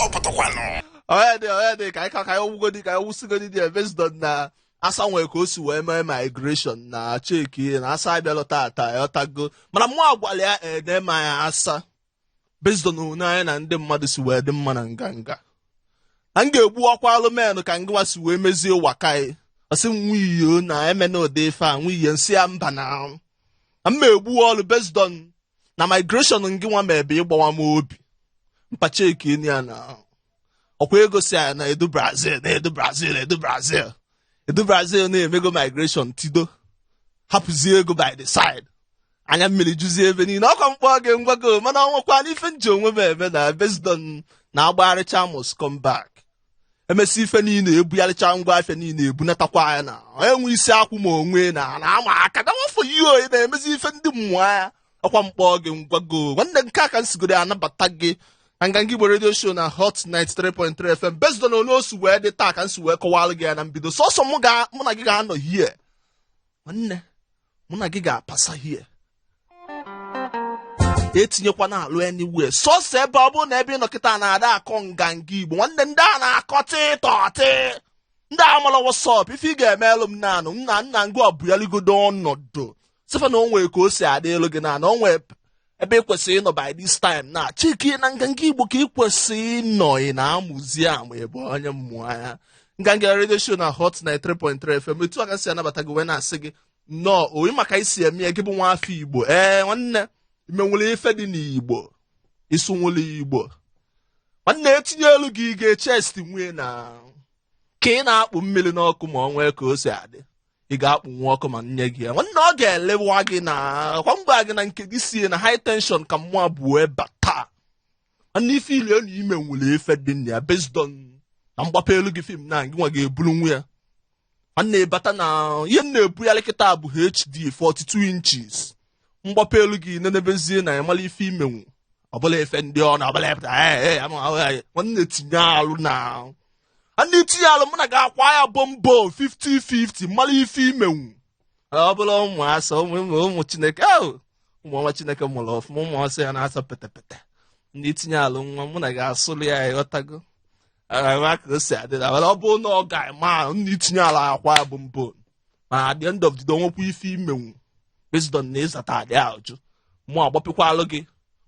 Stọpụtụkwanụ. Onye dị, onye dị ka anyị ka anyị wugodi, ka anyị wụsịgodi dị, based on na asa nwere ka o si wee mee migration na cheki na asa abịalụ tata, ịghọtago? Mana mụ agwala ya ede ma ya asa based on one anyị na ndị mmadụ si wee dị mma na nganga na m ga-egbu ọkwa alụmenụ ka ngịwa si wee mezie wakai. Ọsị nwiyo na eme na ụdị ife a nwiyo nsị ya mba na na m egbu ọlụ based on na migration ngị nwa ma ebe ịgbawa m obi mpacheki ya na ọkwa ego si ya na edu Brazil, na edu Brazil, edu Brazil, edu Brazil na-emego migration tido hapụzie ego by the side, anya mmiri juzie ebe niile. Ọkwa mkpọ gị ngwago, mana ọ nwekwana ife nji onwe m eme na based on na agbagharịcha must come back, emesi ife niile, ebugharịcha ngwa afịa niile, ebunatakwa ya na onye nwe isi akwụ ma onwe na na ama aka na nwafọ ihe oyi na-emezi ife ndị mmụọ ya. Ọkwa mkpọ gị ngwago, nwanne, nke a ka m sigoro anabata gị na Nganga Igbo Radio Show na Hot 93.3 FM. Based on onye osu wee dị taa ka m si wee kọwalụ gị ya na mbido, sọsọ mụ na gị ga-anọ hie, nwanne, mụ na gị ga-apasa hie, etinyekwana alụ anywhere, sọsọ ebe ọ bụrụ na ebe ị nọ kịta na-ada akọ Nganga Igbo. Nwanne, ndị a na-akọ tịtọtị, ndị a mara what's up. Ife ị ga-emelụ m naanụ nna nna ngụ ọbụyaligodo ọnọdụ sịfa na o nwere ka o si adị elu gị na o nwere ebe ị kwesịrị ịnọ by this time na chiki na Nganga Igbo ka ị kwesịrị ịnọ. Ị na-amụzi amụ ebe onye mmụọ anya. Nganga Radio Show na Hot 93.3 FM, etu aka si anabata gị wee na-asị gị nnọọ oyi maka isi eme ya. Gị bụ nwa afọ Igbo, ee, nwanne, imenwere ife dị n'Igbo, ịsụnwere Igbo, nwanne, etinye elu gị, ị ga-echest nwunye na ka ị na-akpụ mmiri n'ọkụ ma ọ nwee ka o si adị, ị ga-akpụ nwa ọkụ ma nye gị ya. Nwanne, ọ ga-elewa gị na kwa ngwa gị na nke gị sie na high tension ka mmụọ bụ wee bata. Nwanne, ife ile na ime nwere ife dị na ya based on na mgbapụ elu gị film na gị nwa ga-eburu nwa ya. Nwanne, bata na ihe m na-ebugharị kịta bụ HD 42 inches. Mgbapụ elu gị nenebezie na ịmala ife imenwu, ọbụla ife ndị ọ na ọbụla ịpụta. Ee, ee, nwanne, tinye alụ na nwanne, itinye alụ, mụ na ga-akwa ya bombo 50-50, mmalụ ife imenwu. Ọ bụla ụmụ asa, ụmụ ụmụ Chineke ahụ, ụmụ ọma Chineke mụrụ ọfụma, ụmụ ọsọ ya na-asa petepete. Ndị itinye alụ nwa, mụ na ga-asụlụ ya, ịghọtago ama ka o si adị na ọ bụrụ na ọ ga-ema ndị itinye ala akwa ya bombo, mana at the end of the day, onwekwa ife imenwu based on na ịzata adị ajụ, mụ agbapịkwalụ gị,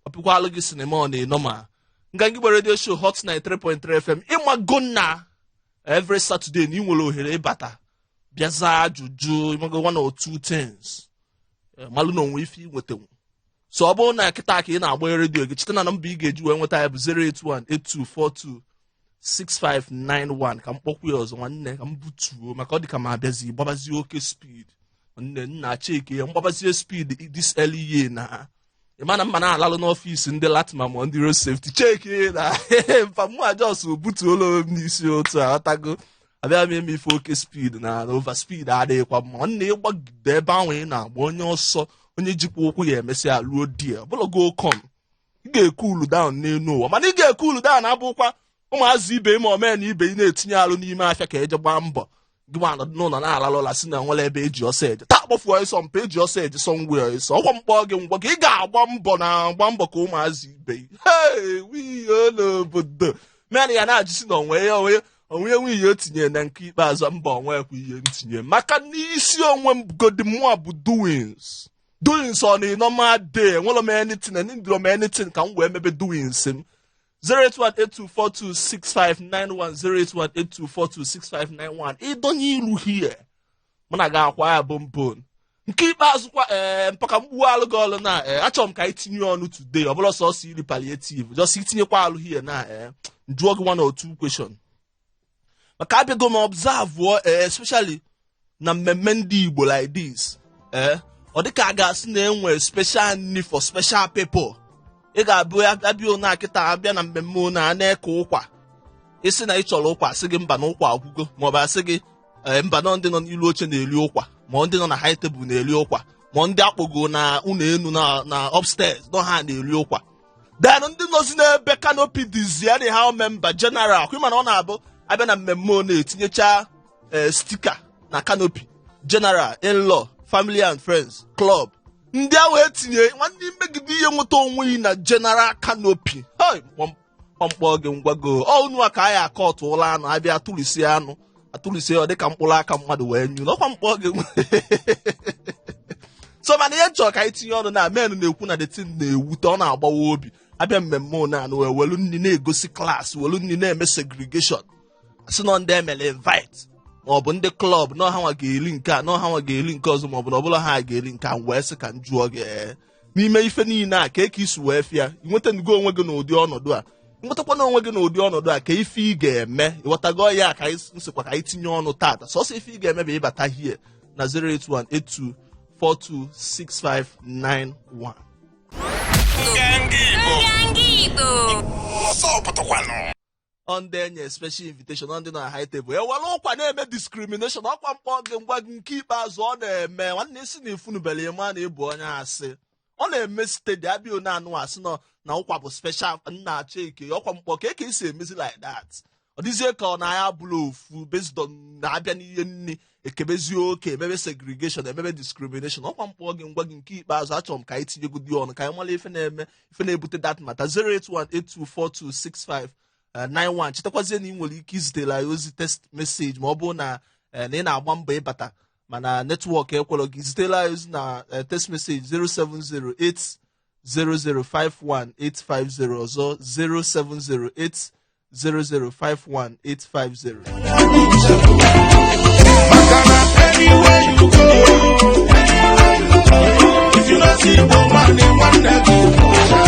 gbapịkwalụ gị sinima. Ọ na-enọ ma Nganga Igbo Radio Show, Hot 93.3 FM. Ịmago na every Saturday na ị nwere ohere ịbata bịa zaa ajụjụ, ịmago one or two things, malụ na onwe ife inwetanwu. So ọ bụrụ na kịta ka ị na-agba redio gị, cheta na nọmba ị ga-eji wee nweta ya bụ 0818242 6591. Ka m kpọkwu ya ọzọ, nwanne, ka m butuo maka ọ dị ka m abịazi gbabazie oke speed. Nwanne nna, cheke ya mgbabazie speed this early year na ịma na mma na-alalụ n'ọfịs ndị LATMA ma ndị road safety. Cheke na mpa mụ a just butuola onwe m n'isi otu a, ghọtago? Abịa m eme ife oke speed na over speed adịghịkwa mma. Nwanne, ịgbagide ebe ahụ ị na-agba onye ọsọ, onye jikwa ụkwụ ya emesịa ruo die ọbụla go kom. Ị ga-ekulu down n'elu ụwa, mana ị ga-ekulu down abụkwa ụmụazị ibe ma omee na ibe ị na-etinye alụ n'ime afịa ka eje gbaa mbọ. Gị nwa nọdụ n'ụlọ na-alalụ ụla, si na nwere ebe eji ọsọ eje taa kpọfuo ịsọ mpa eji ọsọ eje sọ ngwe ịsọ ọkwa mkpọ gị ngwa ka ị ga-agba mbọ na agba mbọ ka ụmụazị ibe. Hey, wiyo n'obodo mere ya na-ajụsi na onwe ya onwe onwe nwunye o tinye na nke ikpeazụ mba onwekwa ihe ntinye maka n'isi onwe m godi mụa bụ doings doings on a normal day. Enwere m anything and m anything ka m wee mebe doings m. 08182426591, 08182426591. Ịdọnye iru hie, mụ na ga-akwa ya bombon. Nke ikpeazụ kwa, ee, mpaka mgbu alụ gị ọlụ na ee, achọrọ m ka anyị tinye ọnụ today. Ọ bụla sọsọ iri palliative, just itinyekwa alụ hie na ee, njụọ gị one or two question maka abịago m observe, ee, especially na mmemme ndị Igbo like this. Ee, ọ dịka a ga-asị na enwe special need for special people. Ị ga-abụ abịa one akịta abịa na mmemme one a na-eke ụkwa, isi na ị chọrọ ụkwa, asị gị mba na ụkwa agwụgo, maọbụ asị gị ee, mba nọ ndị nọ n'ilu oche na-eri ụkwa, ma ndị nọ na high table na-eri ụkwa, ma ndị akpọgo na ụlọ elu na upstairs nọ ha na-eri ụkwa. Then ndị nọzi n'ebe canopy dịzi anyhow member general kwa, mana ọ na-abụ abịa na mmemme ọ na-etinyecha ee sticker na canopy, general, in-law, family and friends club. Ndị ahụ etinye, nwanne, imegide ihe nweta onwe gị na general canopy. Hey, Kpọmkpọ gị ngwago ọ unu a ka anyị akọtụ ụlọ anụ abịa atụlisie anụ atụlisie ọ dịka mkpụrụ aka mmadụ wee nyụ ọkwa mkpọ gị. So mana ihe m chọrọ ka anyị tinye ọnụ na men na-ekwu na the thing na-ewute, ọ na-agbawa obi. Abịa mmemme one anụ wee welu nri na-egosi class, welu nri na-eme segregation, asị nọ ndị emere invite maọbụ ndị club na ọha nwa ga-eri nke a, na ọha nwa ga-eri nke ọzọ, maọbụ na ọbụla ha ga-eri nke a. M wee sị ka m jụọ gị, ee, n'ime ife niile a ka eke isi wee fịa nwetanugo onwe gị n'ụdị ọnọdụ a, nwetakwana onwe gị n'ụdị ọnọdụ a, ka ife ị ga-eme? Ịghọtago ya? Ka anyị nsịkwa ka anyị tinye ọnụ tata. Sọsọ ife ị ga-eme bụ ịbata hie na 08182426591. Nganga Igbo. Nganga Igbo. Ọsọ pụtakwanụ. Ọ ndị enye special invitation, ọ ndị nọ na high table ewere ụkwa na-eme discrimination. Ọkwa mkpọ gị ngwa gị nke ikpeazụ ọ na-eme. Nwanne, isi na ifunubele ịma na ịbụ onye asị. Ọ na-eme steady. Abịa one anụ asị nọ na ụkwa bụ special nna achọ eke. Ọkwa mkpọ ka eke esi emezi like that, ọ dịzie ka ọ na-anya abụla ofu based on na-abịa n'ihe nni ekebezie oke, emebe segregation, emebe discrimination. Ọkwa mkpọ gị ngwa gị nke ikpeazụ, achọrọ m ka anyị tinyegodi ọnụ ka anyị mara ife na-eme, ife na-ebute that matter. 081824265 91. Chetakwazie na ị nwere ike izitere anyị ozi text message ma ọ bụrụ na na ị na-agba mbọ ịbata mana network ekwerọ gị. Zitela anyị ozi na text message 0708 0051850. Ọzọ, 0708 0051850. Maka na anywhere you go, if you no see Igbo man, nwanne gị bụ ọcha.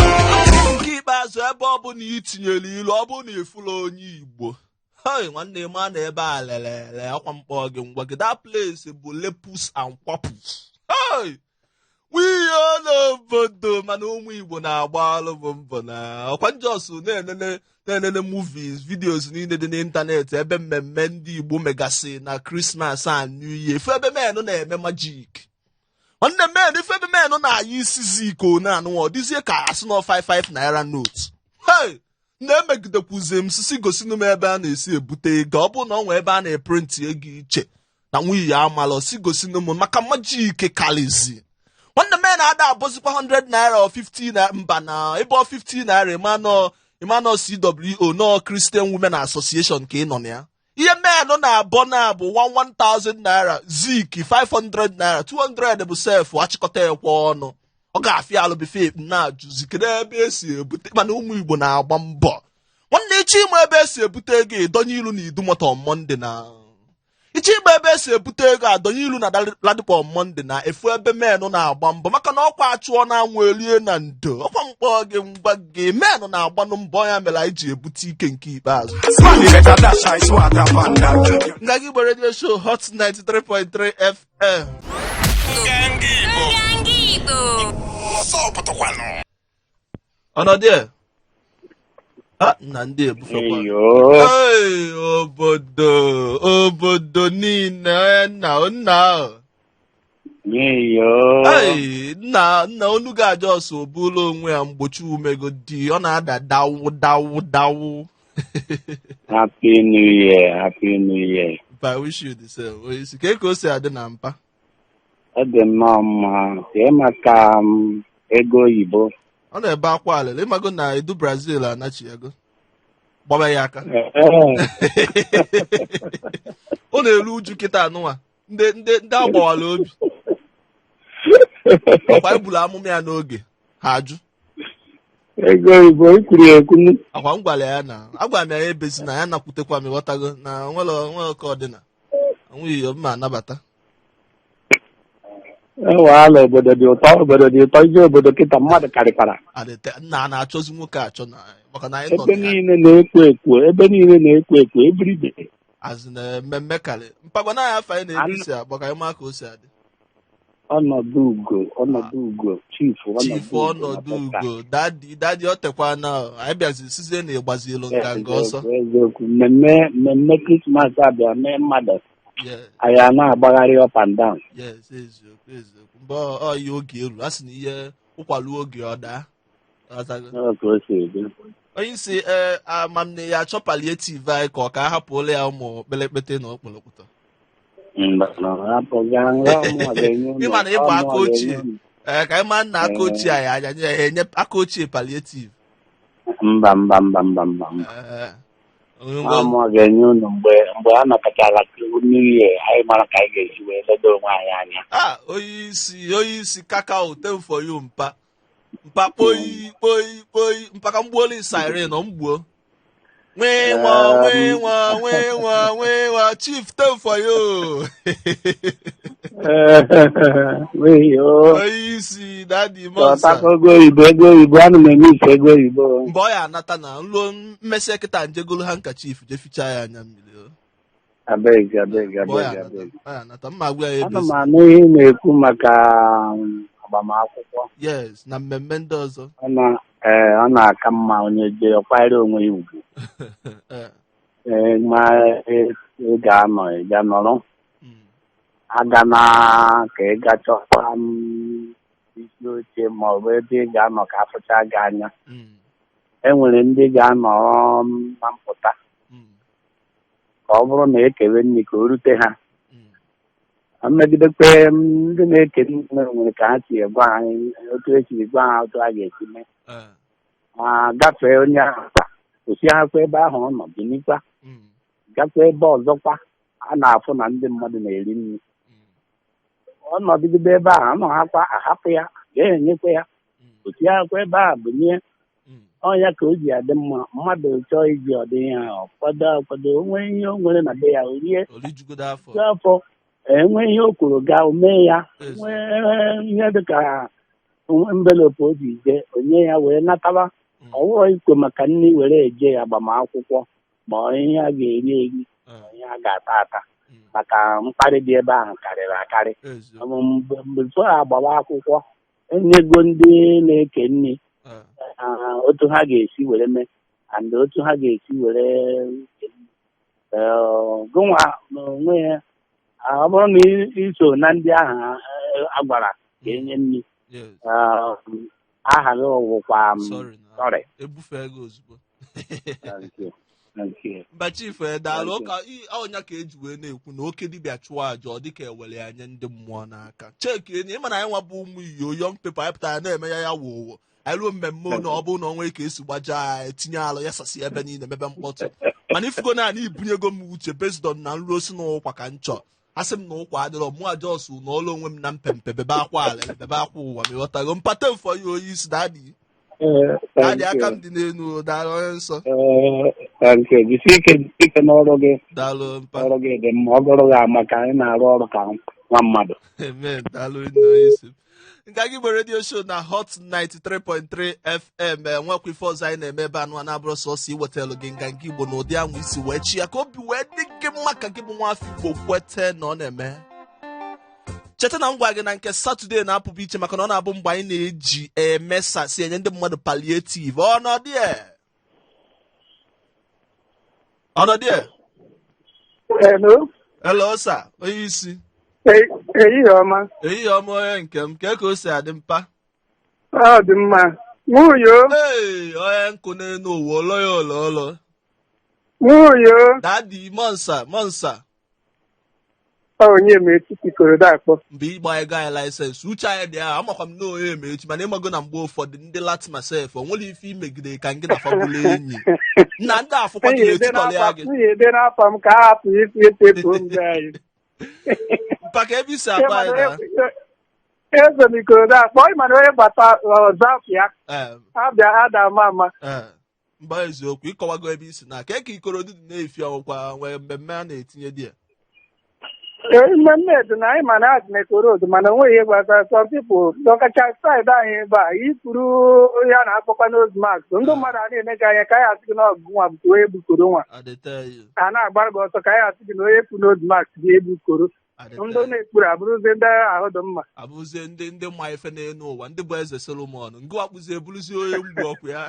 Nke ikpeazụ, ebe ọ bụ na ị tinyere ilu, ọ bụrụ na ịfụla onye Igbo, hei nwanne, ma na ebe a lelele. Ọkwa mkpọ gị ngwa gị, that place bụ lepus and kwapus. Hey! Nwunye n'obodo, mana ụmụ Igbo na-agba alụ bụ mbọ na ọkwa njọs na-enene na-enene movies, videos niile dị n'ịntanetị ebe mmemme ndị Igbo megasị na Christmas and New Year. Ife ebe menụ na-eme magic, nwanne men, ife ebe menụ na-aya isi ziko na anụ, ọ dịzie ka asị nọ 55 naira note. Hey! Na-emegidekwuzie m sisi gosinụ m ebe a na-esi ebute ego. Ọ bụrụ na ọ nwee ebe a na-eprint ego iche na nwunye ya amalọ si gosinụ m, maka magic kalizi. Nwanne m na-ada abụzikwa 100 naira or 50 naira, mba, na ebe ọ 50 naira ịmanọ CWO nọ Christian Women Association ka ị nọ na ya. Ihe menụ na-abọ na bụ 1000 naira, zik 500 naira, 200 bụ sef achịkọta ekwe ọnụ. Ọ ga-afịa alụ bife na-ajụzi kedu ebe esi ebute. Mana ụmụ Igbo na-agba mbọ. Nwanne, ịchọ ịma ebe esi ebute ego, ịdọnye ilu na Idumota on Monday. Na ịchọ ịgba ebe esi ebute ego, adọnye ilu na Ladipo on Monday na efu ebe menụ na-agba mbọ, maka na ọkwa achụọ na anwụ elie na ndo. Ọkwa mkpọ gị ngwa gị, menụ na-agbanụ mbọ, ya mere anyị ji ebute ike nke ikpeazụ. Man, you better dash ice water pan that. Nganga Igbo Radio Show, Hot 93.3 FM. Nganga Igbo. Nganga Igbo. Ọsọ pụtakwanụ. Ọnọdụ a nna ndị ebufekwa. Eyo. Hey, obodo, obodo niile, nna nna. Eyo. Hey, nna nna, onu ga-aja ọsọ obula onwe ya mgbochi umego dị, ọ na-ada dawu dawu dawu. Happy New Year, Happy New Year. I wish you the same. Onye isi ka o si adị na mpa? Ọ dị nnọọ mma. Kee maka ego oyibo? Ọ na-ebe akwa alịlị. Ịmago na edu Brazil anachiego gbaba ya aka. Ọ na-eru uju kịta anụnwa, ndị agbawala obi. Ọkwa ebulu amụma ya n'oge ha ajụ. Ego oyibo ikwuru ekwu. Akwa m gwara ya na agwara m ya ebezi na ya nakwutekwa m. Ịghọtago na nwere nwere ka ọ dị na nwunye mma anabata. Ewaala, obodo dị ụtọ, obodo dị ụtọ. Ije obodo kịta, mmadụ karịkwara. Adịte nna a na-achọzi nwoke achọ na maka na anyị nọ Ebe na ya. niile na-ekwo ekwo, ebe niile na-ekwo ekwo everyday. Azụ na mmemme karị mpagwa na afọ anyị na-ebi isi akpọ ka anyị maa ka o si adị. Ọnọdụ ugo, ọnọdụ ugo, chief. Chief. Ọnọdụ Ọnọdụ ugo. Ugo, daddy, daddy, ọ tekwa na anyị bịazi sizie na ịgbazielu nganga ọsọ. Eziokwu, eziokwu. Mmemme mmemme Christmas abịa mee mmadụ anyị a na-agbagharị up and down. Yes, eziokwu, eziokwu. Mgbe ọ ihe oge eru, a sị na ihe ụkwalu oge ọ daa. Ghọtago? Ọ ka o si dị. Onye isi, ee, ama m na ya achọ palliative anyị ka ọ ka a hapụla ya ụmụ kpelekpete na okpolokpụtọ. Mba, na hapụ gaa nrọ ọmụnwa ga-enye unu. Ịma na ịbụ aka Ọmụnwa ochie. ga-enye unu. Ee, ka anyị maa nna aka ochie anyị anya nye ya enye aka ochie palliative. Mba, mba, mba, mba, mba, mba. Ee, Nwa mmụọ ga-enye unu mgbe a natachara New Year, anyị mara ka anyị ga-esi wee ledo onwe anyị anya. Ah, onye isi, onye isi, kakao tem for you. Mpa, mpa, kpoi kpoi kpoi. Mpa, ka m gbuola siren ọ m gbuo. Nwee nwa, nwee nwa, nwee nwa, nwee nwa. Chief, tem for you. Weyo. Onye isi, daddy monsa. Chọtakwa ego oyibo, ego oyibo, ana m eme ise ego oyibo. Mgbe ọ ya anata na nluo mmesịa kịta, njegolo handkerchief je fichaa ya anya mmiri o. Abeg, abeg. Mgbe ọ ya Abeg. anata, Abeg. ọ ya anata, mma agwa ya ebe Ana m esi. anụ ihe ị na-ekwu maka agbamakwụkwọ. Yes, na mmemme ndị ọzọ. Ọ na ee, ọ na-aka mma onye jee ọkwanyere onwe ya ugwu. Ee, ma ị ga-anọ, ị ga nọrọ. Aga na ka ị ga chọkwa m isi oche ma ọ bụ ebe ị ga-anọ ka afụcha gị anya. E nwere ndị ga-anọrọ m na mpụta ka ọ bụrụ na ekewe nri ka o rute ha. Mmegidekwe m, ndị na-eke nri nwere ka ha si gwa anyị otu esiri gwa ha otu a ga-esi mee. Ma gafee onye ahụ kwa, kwụsị akwa ebe ahụ ọ nọ binikwa, gakwa ebe ọzọkwa a na-afụ na ndị mmadụ na-eri nri. Ọ nọdụgide ebe ahụ anọ ha kwa, ahapụ ya, ga-enyekwa ya, kwụsị akwa ebe ahụ bunye. Ọ ya ka o ji adị mma mmadụ chọọ iji ọdị ya ọ kwado akwado, o nwee ihe o nwere na be ya, o rie. Orijugodo afọ. Juo afọ, enwe ihe o kwuru gaa o mee ya. Ezi. Nwee ihe dịka envelope o ji jee onye ya wee nataba. Ọwụrọ ikwe maka nri were eje agbamakwụkwọ ma ọ ihe a ga-eri eri, ihe a ga-ata ata, maka mkparị dị ebe ahụ karịrị akarị. Ezi. Ọ bụ mgbe before agbawa akwụkwọ, enyego ndị na-eke nri otu ha ga-esi were mee and otu ha ga-esi were gụnwa n'onwe ya. Ọ bụrụ na iso na ndị ahụ a gwara ka enye nri, aha gị wụkwa m. Sorry na. Sorry. Ebufe ego ozugbo. Thank you. Thank you. Mba, chief, daalụ. Thank you. Ụka ọnya ka eji wee na-ekwu na oke dibịa chụọ àjà, ọ dịka ewere ya nye ndị mmụọ n'aka. Cheki enyi, ịma na anyị nwa bụ ụmụ iyo, young people, anyị pụtara na-eme ya ya wụ ụwọ. Anyị ruo mmemme ụlọ, ọ bụrụ na ọ nwee ka esi gbajaa anyị, tinye alụ ya, sasị ebe niile, mebe mkpọtụ. Mana ifugo na anyị ibunyego m uche based on na nru osi na ụkwa ka m chọọ. Asị m na ụkwa adịrọ mụ ajọsụ na ọlụ onwe m na mpempe bebe akwa ala bebe akwa ụwa ma ịghọtago. Mpate mfọ ya, oyi isi, daddy. Thank daddy, aka you. m dị n'elu. Daalụ, onye nsọ. Thank you. Jisie ike, jisie ike n'ọrụ gị. Daalụ, mpa. Ọrụ gị dị mma. Ọ gụrụ gị ama ka anyị na-arụ ọrụ ka nwa mmadụ. Amen. Daalụ nne, onye isi m. Nke gị bụ radio show na Hot 93.3 FM. Nwekwa ife ọzọ anyị na-eme ebe anụ a na-abụrụ sọsọ iwetalụ gị nganga Igbo na ụdị anwụ isi wee chi ya ka obi wee dị gị mma, ka gị bụ nwa afọ Igbo kwete na ọ na-eme. Cheta na m gwa gị na nke Saturday na-apụbụ iche, maka na ọ na-abụ mgbe anyị na-eji emesasị enye ndị mmadụ palliative. Ọnọdụ ya, ọnọdụ ya. Hello. Hello sir, onye isi. Ehihie ọma. Ehihie ọma, onye nke m. Kee ka o si adị, mpa? Ọ dị mma. Nwunye. Ee, onye nkụ n'elu ụwa, ụlọ ya ụlọ ụlọ. Nwunye. Daddy monsa monsa. Onye ma etiti korodo akpọ. Mgbe ịgba ego anyị license, uche anyị dị ahụ, amakwa m na onye ma echi, mana ịmago na mgbe ụfọdụ ndị Latin sef, o nwere ife imegide ka ngị na fabụla enyi na ndị afụkwa gị na-etikọrọ ya gị. Nwunye ede n'afọ m ka a hapụ isi etepu mgbe anyị. Mpaka ebe isi akpa anyị na Eze m ikorodo akpọ, ị mana onye bata ọzọ afọ ya abịa ada ama ama. Ee, mba, eziokwu, ịkọwago ebe isi na ka ka Ikorodu dị na-efi ọnwụkwa nwee mmemme a na-etinye di ya. Ee, mmemme dị na anyị mana adị na Ikorodu, mana onweghị ihe gbasara some people, ọkacha side anyị ebe a ikpuru ya na-akpọkwa nose mask, ndị mmadụ a na-ene gị anya ka anyị asị gị na ọgụ nwa bụ onye gbukoro nwa. I dey tell you. A na-agbara gị ọsọ ka anyị asị gị na onye kpu nose mask ga-egbukoro. I dey Ndị tell you. na-ekpuru abụrụzie ndị ahụ dị mma. Abụzie ndị ma ife n'elu ụwa, ndị bụ eze Solomon, ngị wakpụzie eburuzie onye mgbu ọkụ ya.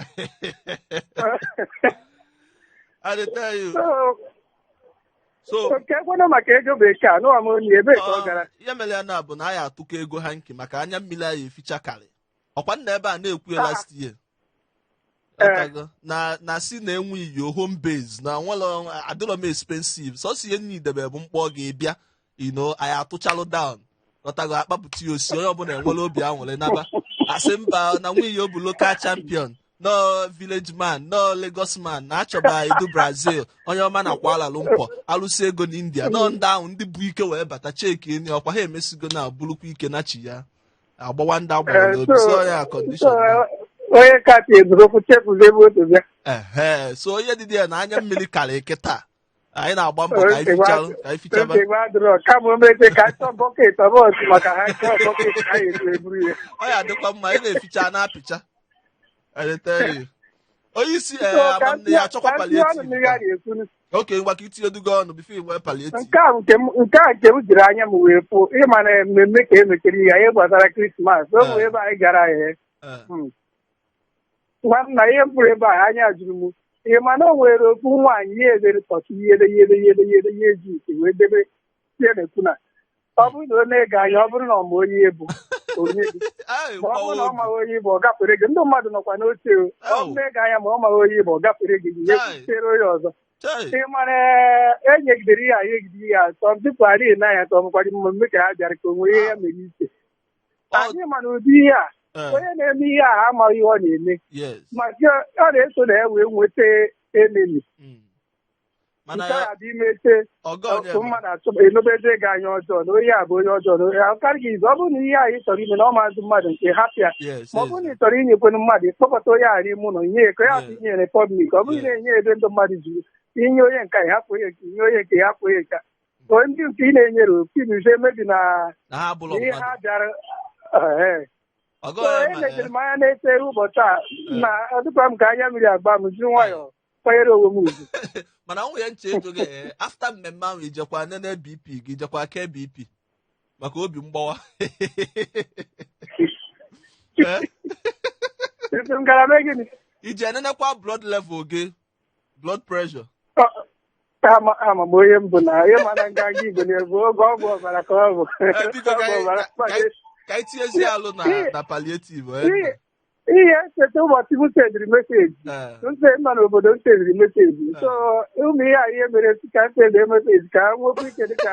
I dey tell you. So, so nke ekwenụ maka ego bekee anụwa m onye ebee ka ọ gara. Ihe mere ya na bụ na anyị atụkọ ego ha nke maka anya mmiri anyị efichakarị ọkwa nna ebe a na-ekwu ya last year. Ọtago? Na si na enwe iyo home base na nwere adịrọ m expensive, sọsọ ihe nne idebe bụ mkpọ ga-ebịa ino anyị atụchalụ down, ọtago, akpapụta ya osi, onye ọbụla enwere obi aṅụrị naba, asị mba na nwunye bụ local champion. Nọ village man, nọ Lagos man na achọba edu Brazil, onye ọma na Kuala Lumpur, alụsị ego na India, nọ ndị ahụ ndị bụ ike wee bata cheki enyi ọkwa ha emesigo na bulukwa ike na chi ya agbawa ndị agbara n'obi. So ya condition na. Onye kacha eburu okwu chefuzi ebe otu bịa. Ehe, so onye dị ya na anya mmiri karị kịta, anyị na-agba mbọ ka anyị fichalụ, ka anyị fichaba. Nsogbu adịrọ, kama o mete ka chọọ bucket ọbọọsụ maka ha chọọ bucket ka anyị ebu eburu ya. Ọ ya adịkwa mma, anyị na-eficha na-apịcha. I dey tell you. Onye isi So, ka amam na ya achọkwa ka ndị ọnụ palliative. mmiri a na-ekwuru. Oke, ngwa ka itinye dugo ọnụ before i nwee palliative. Nke a nke m jiri anya m wee fụ, ịma na mmemme ka emechiri ya, ihe gbasara Christmas, o nwere ebe anyị gara ya. Nwanna, ihe m fụrụ ebe a, anya juru m. Ị ma na o nwere ofu nwaanyị ya edere turkey yere yere yere yere ya, eji ite wee debe ya, na-ekwu na ọ bụrụ na ọ na-ege anya, ọ bụrụ na ọ ma onye bụ onye gị, Ai, ma ọ bụrụ na ọ mgbawa maghị onye bụ, ọ gafere gị. Ndị mmadụ nọkwa n'oche o. Ọ Oh. na-ege anya, ma ọ maghị onye bụ, ọ gafere gị, ya Chai. ekwutere onye ọzọ. Chai. Ị mara enyegidere ihe a, nyegide ihe a, some people adịghị n'anya, tọ mkwado mmemme ka ha bịara ka o nwere ihe ya mere iche. Anyị mana ụdị ihe a, onye na-eme ihe a amaghị ihe ọ na-eme. Ma ọ na-eso na ya wee nweta enemy. Mana nke ya a bụ imete ọgọ onye ọtụ mmadụ achọba emebeze gị anya ọjọọ na onye a bụ onye ọjọọ na onye a karịghị izu. Ọ bụrụ na ihe a ị chọrọ ime na ọ maazị mmadụ nke hapịa, ma ọ bụrụ na ị chọrọ inyekwenu mmadụ, ịkpọkọta onye a n'ime ụlọ nye ka ya, hapụ inyere public. Ọ bụrụ na enye ebe ndị mmadụ juru, inye onye nke hapụ onye nke, inye onye nke hapụ onye nke. Onye ndị nke ị na-enyere opinuzie mebi na na ha abụlọ ihe ha mmadụ bịara ee. Ọgọ So onye ma elejiri m anya na-ete ụbọchị a na ọdịkwa m ka anya mmiri agba m, ji nwayọọ kwanyere onwe m ugwu. Mana nwunye nche ego gị, after mmemme ahụ, ijekwa nene BP gị, ijekwa ke BP maka obi mgbawa? Esi m gara mee gịnị? Ije nenekwa blood level gị, blood pressure. Ama m onye m bụ na ihe mana nganga Igbo na-ebu oge ọgwụ ọbara ka ọ bụ. Biko, ka Ọgwụ ọbara. ka anyị tinyezie alụ na palliative. Ihe ncheta ụbọchị m sendịrị message, nse nọ n'obodo m sendịrị message, so ụmụ ihe a ihe mere si ka m send message ka m nwekwa ike dịka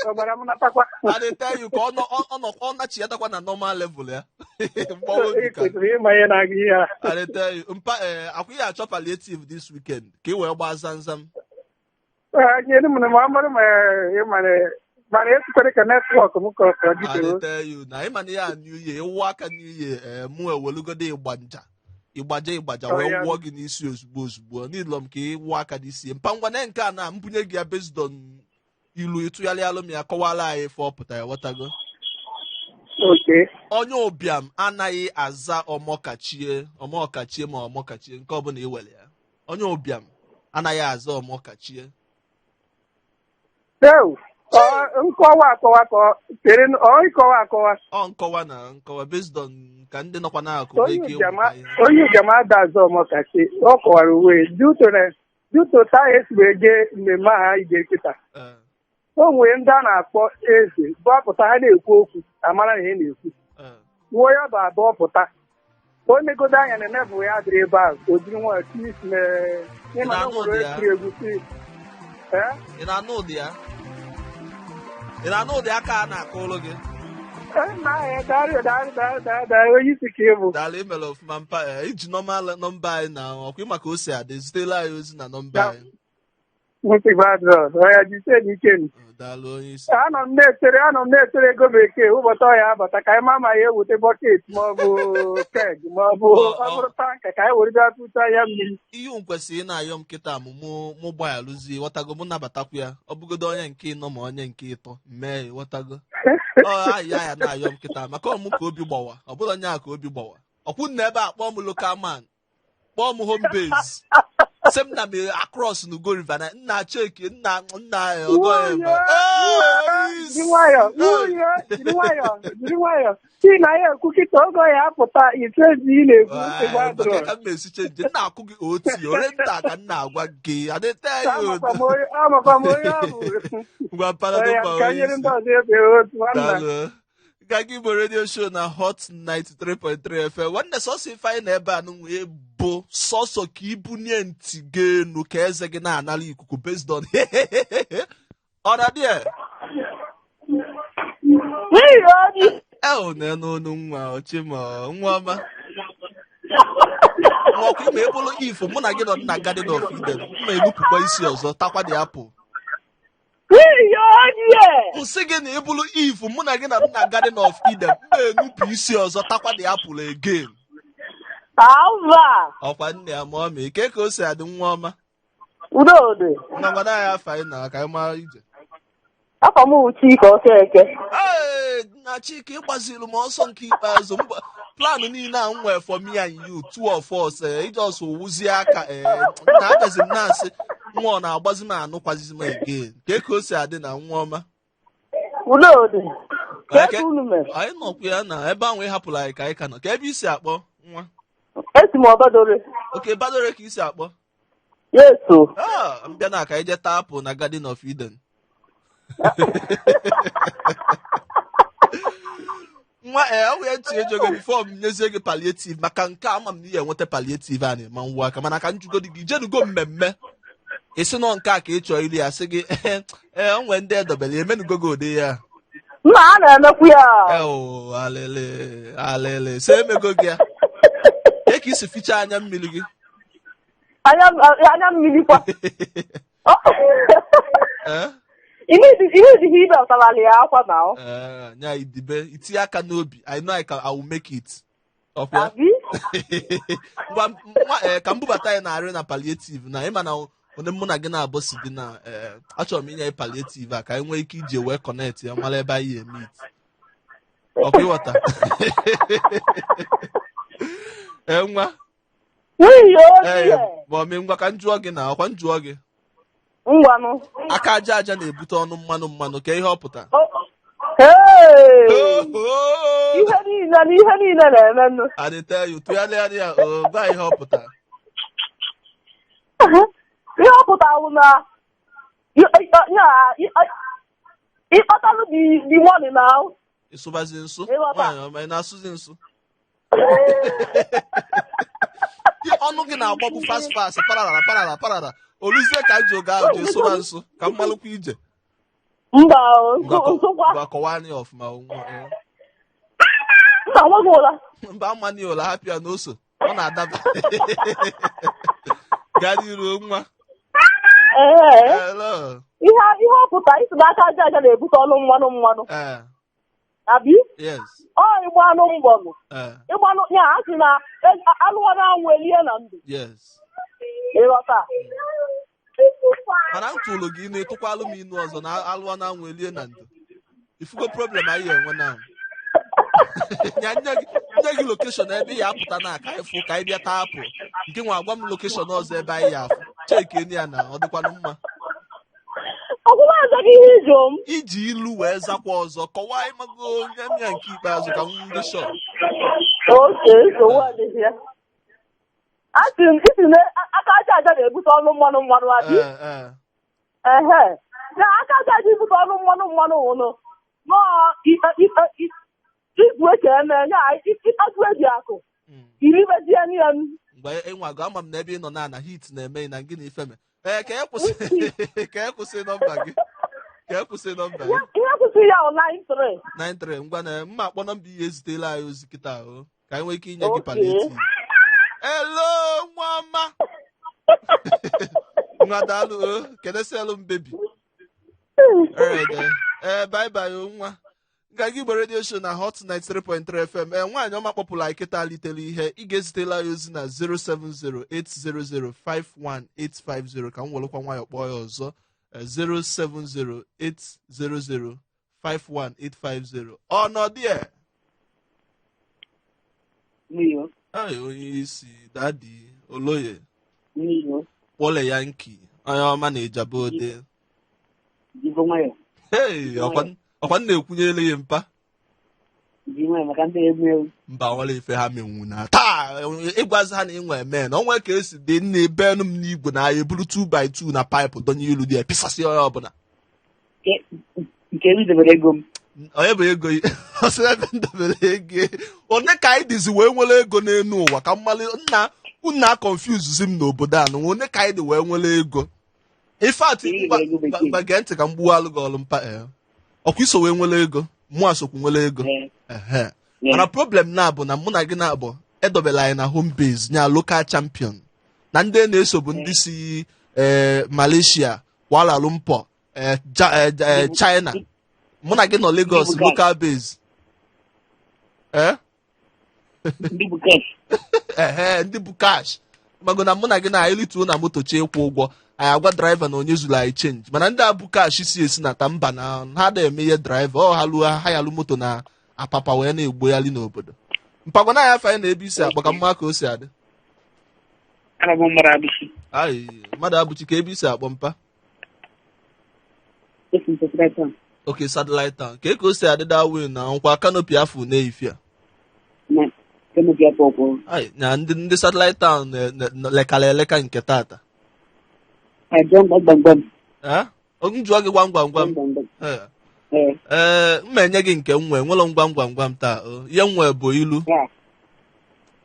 ọbara m natakwa. I dey tell you, ka ọ nọ ọ nọ ọ nachiatakwa na normal level ya, mgbawa obi Ị ka kwesịrị ịma ihe na-aga ihe a. I dey tell you, mpa, akwa ihe achọ palliative this weekend ka ị wee gbaa zamzam. Nyere m na ma mara ma ịma na mana esikwere ka network m ka ọ I dịtewo. dey tell you na ịma na ya new year ịwụ aka new year, mụ ewelugodo ịgba nja ịgbaja ịgbaja wee Oh, ya. wụọ gị n'isi ozugbo ozugbo n'ịlọ m ka ịwụ aka n'isi. Mpa, ngwa, na nke a na mbunye gị ya based on ilu, ịtụgharị alụ m ya, kọwara anyị ife ọ pụtara, ghọtago? Okay. Onye ụbịam anaghị aza ọmọkachie, ọmọkachie ma ọmọkachie, nke ọbụla iwere ya, onye ụbịam anaghị aza ọmọkachie. Ew, ọ nkọwa akọwa ka ọ chere, ọ ịkọwa akọwa. Ọ nkọwa na nkọwa based on ka ndị nọkwa n'akụkụ nwee Onye ike ụbịam ịmụta ihe. Onye ụbịam ada azụ ọmọkachi, ọ kọwara uwe due to taa esi wee jee mmemme ahụ anyị jee kịta. O nwere ndị a na-akpọ eze bụ apụta, ha na-ekwu okwu, amara na ihe na-ekwu. Nwa ya bụ abụọ pụta, o negodo anya na level ya dịrị ebe ahụ, o jiri nwayọọ tinye isi na ịma na o nwere onye tiri egwu si ee. Ị na-anụ ụdị ya? Ị na-anụ ụdị aka a na-akụ ụlụ gị? Nna ahụ, darị darị darị darị darị, onye isi ka ị bụ. Daalụ, imere ọfụma, mpa. Iji normal nọmba anyị na ọkwa ịma ka o si adị, zitela anyị ozi na nọmba anyị. Nsogbu adịrọ, ọya jisie n'ike nụ. Daalụ, onye isi. Anọ m na-echere ego bekee ụbọchị ọya abata ka anyị ma ma ya eweta bucket ma ọ bụ keg ma ọ bụ ọ bụrụ tanker ka anyị were bịa tụta ya mmiri. Ihe m kwesịrị ị na-ayọ m kịta mụ mụ gbaghalụzie, ghọtago? Mụ nabatakwu ya, ọ bụgodo onye nke ịnọ ma onye nke ịtọ mee, ghọtago? Ọ ayọ ya na-ayọ m kịta maka ọmụ ka obi gbawa, ọ bụrụ onye a ka obi gbawa ọkwụ na ebe a kpọọ m local man, kpọọ m home base, sị m na m across n'Ugo River na nna cheki nna nna ọgọ ya ebe. Jiri nwayọ, nwunye, jiri nwayọ, jiri nwayọ, chi na ya ekwu kịta oge ọ ya apụta ise ezi ị na-ekwu, nsogbu adịrọ. Ka m na-esi change, nna akụ gị oti ore nta ka m na-agwa gị adịte ya. Amakwa m onye ọ bụ. Ngwa, mparado Ọya, mba ka onye nyere isi. ndị ọzọ ebe otu nwanna. Daalụ. Nganga Igbo radio show na Hot 93.3 FM. Nwanne, sọsọ ife anyị na ebe a nụ bụ sọsọ ka ibunye ntị gị enu ka eze gị na-anara ikuku based on ọ na-adị e na n'onu nwa ọchịma, nwa ọma. Ọkwa ịma ebulu Eve, mụ na gị nọ na Garden of Eden, mma enupụkwa isi ọzọ, takwa the apple. Ihe. M sị gị na ịbụlụ Eve, mụ na gị na na Garden of Eden, mma enupụ isi ọzọ, takwa the apple again. Ava. Ọkwa nne ya ma ọ ma ike ka o si adị, nwa ọma. Udo dị. Na gwada anyị afa anyị na ka anyị mara ije. Afọ m wụ Chika Okeke. Ee, na Chika, ịgbaziri m ọsọ nke ikpeazụ. Plan niile a m nwee for me and you, two of us, ije ọsọ wuzie aka. Ee, na agazi m na-asị nwa ọ na-agbazi m anụkwazizi m again ka o si adị na nwa ọma. Udo dị. Ka unu mere? Anyị nọkwa ya na ebe ahụ ị hapụrụ anyị ka anyị ka nọ. Ka ebe isi akpọ, nwa? Esi m Ọbadore. Okay, Badore ka isi akpọ? Yes o. Ah, mbịa na ka anyị jee taa apple na Garden of Eden. Nwa, ee, ọ wee ntị ejo gị before m nyezie gị palliative maka nke a, ama m na ihe enweta palliative a na-ema nwa aka, mana ka njugodi gị, ijenugo mmemme isi nọ nke a ka ị chọọ iri ya, sị gị ee, o nwee ndị edobere emenugo gị ụdị ya? Nna, a na-emekwu ya. Eo, alele alele, so emego gị ya. Ka ka isi fichaa anya mmiri gị? Anya mmiri kwa. Ee. Ihe idighị ibe ọtarala ya akwa na ọ. Ee, nya idibe itinye aka n'obi, I know I can, I will make it. Ọkwa Abi? Ngwa nwa, ee, ka m bubata ya na arị na palliative na ịma na onye mụ na gị na-abụ si dị na, ee, achọrọ m inye ya palliative a ka anyị nwee ike iji wee connect ya, mara ebe anyị eme it. Ọkwa ịghọta? Ee, nwa. Nwunye Ee. ochie. Ma ọ mee, ngwa, ka m jụọ gị na ọkwa m jụọ gị. Ngwanụ. Aka aja aja na-ebute ọnụ mmanụ mmanụ, ka ihe ọ pụtara? Hey! Oh! Ihe niile na ihe niile na-emenụ. I dey tell you, tụgharịa ya, o gwa ihe ọ pụtara. Ihe ọ pụtara bụ na ịkpatalụ the money na Ịsụbazi nsụ. Ịghọta. Nwaanyị ọma, ị na-asụzi nsụ? Ọnụ gị na-agbagbu fast fast, parara parara parara, oluzie ka ji oge ahụ jee sụba nsụ ka m malụkwa ije. Mba o, Ngwa nsụkwa. Ngwa, kọwaa ya ọfụma o, nwa, eh. Nna, nweghị ụla. Mba, amani ụla, hapụ ya n'oso, ọ na-adaba. Gaa n'iru, nwa. Ee. Hello. Ihe ọ pụtara, isi n'aka aja aja na-ebute ọnụ mmanụ mmanụ. Ee. Abi? Yes. Ọ ịgba anụ mbọnụ. Ee. Ịgbanụ ya, a sị na alụwa na-anwụ elie na ndụ. Yes. Ịghọta? Mana m tụrụ gị inu, ịtụkwalụ m inu ọzọ na alụọ na anwụ elie na ndo. Ifugo problem anyị enwe na nya nye gị location ebe ị ya apụta na aka ịfụ ka anyị bịa taa apụ nke nwa. Agwa m location ọzọ ebe anyị ya afụ. Cheki enu ya na ọ dịkwanụ mma. Ọgwụgwọ aza gị ihe ịjụ m. Iji ilu wee zakwa ọzọ, kọwaa ịmago onye m ya nke ikpeazụ ka m dị sure. Okay, nsogbu adịghị ya. A sị m isi na aka aja aja na-ebute ọnụ mmanụ mmanụ, abi? Ee ee. Ehe, na aka aja aja ibute ọnụ mmanụ mmanụ wụnụ nọọ izu eke eme ya ịkpatu eji akụ iribezie ya. Mgbe ịnwago, ama m na ebe ị nọ na heat na-eme na gị na ifeme. Ee, ka e kwụsị nọmba gị, ka e kwụsị nọmba gị. Ihe kwụsị ya ọ 93. 93. Ngwa, na mma akpọ nọmba ihe ezitela anyị ozi kịta o, ka anyị nwee ike inye gị palliative. Hello, nwa ọma, nwa, daalụ o. Kedesielụ m baby. Alright, ee, bye bye o, nwa. Nganga Igbo Radio Show na Hot 93.3 FM. Ee, nwaanyị ọma kpọpụrụ anyị kịta litere ihe. Ị ga-ezitela ya ozi na 07080051850 ka m welụkwa nwayọ kpọọ ya ọzọ. 07080051850. Ọnọdụ ya. N'iyo. Ai, onye isi, daddy oloye. N'iyo. Kpọle ya nki, onye ọma na-ejaba ode. Jibo nwayọ. Hey, ọkwa ọkwa m na-ekwunyere ya mpa. Ji nwayọ maka ndị egwu egwu. Mba, nwere ife ha menwu na taa ịgwazi ha na ịnwe eme na onwe ka esi dị nna ebe enu m n'igwe na ya eburu 2 by 2 na pipe donye ilu dị ya pịsasị onye ọbụla. Nke m debere ego m. Onye bụ ego ọsị ebe m debere ego one ka anyị dịzi wee nwere ego n'elu ụwa ka mmalị nna nna confuse m n'obodo a na one ka anyị dị wee nwere ego. In fact, Ego bekee. mgba, gee ntị ka m gbuwalụ gị ọlụ mpa. Ee, ọkwa iso wee nwere ego, mụ asokwu nwere ego. Ee. Ehe, mana problem na bụ na mụ na gị na-abụ Edobela anyị na home base nya local champion na ndị na-eso bụ ndị si Malaysia, Kuala Lumpur, China. Mụ na gị nọ Lagos. Ndị bụ local base. Ndị bụ cash. Ehe, ndị bụ cash mago na mụ na gị na anyị lituo na moto chee ịkwụ ụgwọ, anyị agwa driver na onye zuru anyị change, mana ndị a bụ cash si esi na ta mba na ha da eme ihe driver ọ ha luo ha ya lụ moto na apapa wee na-egbogharị n'obodo mpagwana anyị. Afọ anyị na ebe isi akpọ ka mma ka o si adị. Ana m mmadụ abụchi. Ayi, mmadụ abụchi ka ebe isi akpọ, mpa? Esi m Satellite Town. Okay, Satellite Town, ka o si adị that way na nkwa canopy afọ na-efi a? Na canopy afọ ọkwọ. Ayi, na ndị Satellite Town lekara eleka nke tata. Ajọ gbamgbam. Eh? M jụọ gị gwam gwam gwam. Gbamgbam. Ee. Ee. Ee, m enye gị nke m nwee nwere ngwam gwam gwam taa o. Ihe m nwee bụ ilu. Ya.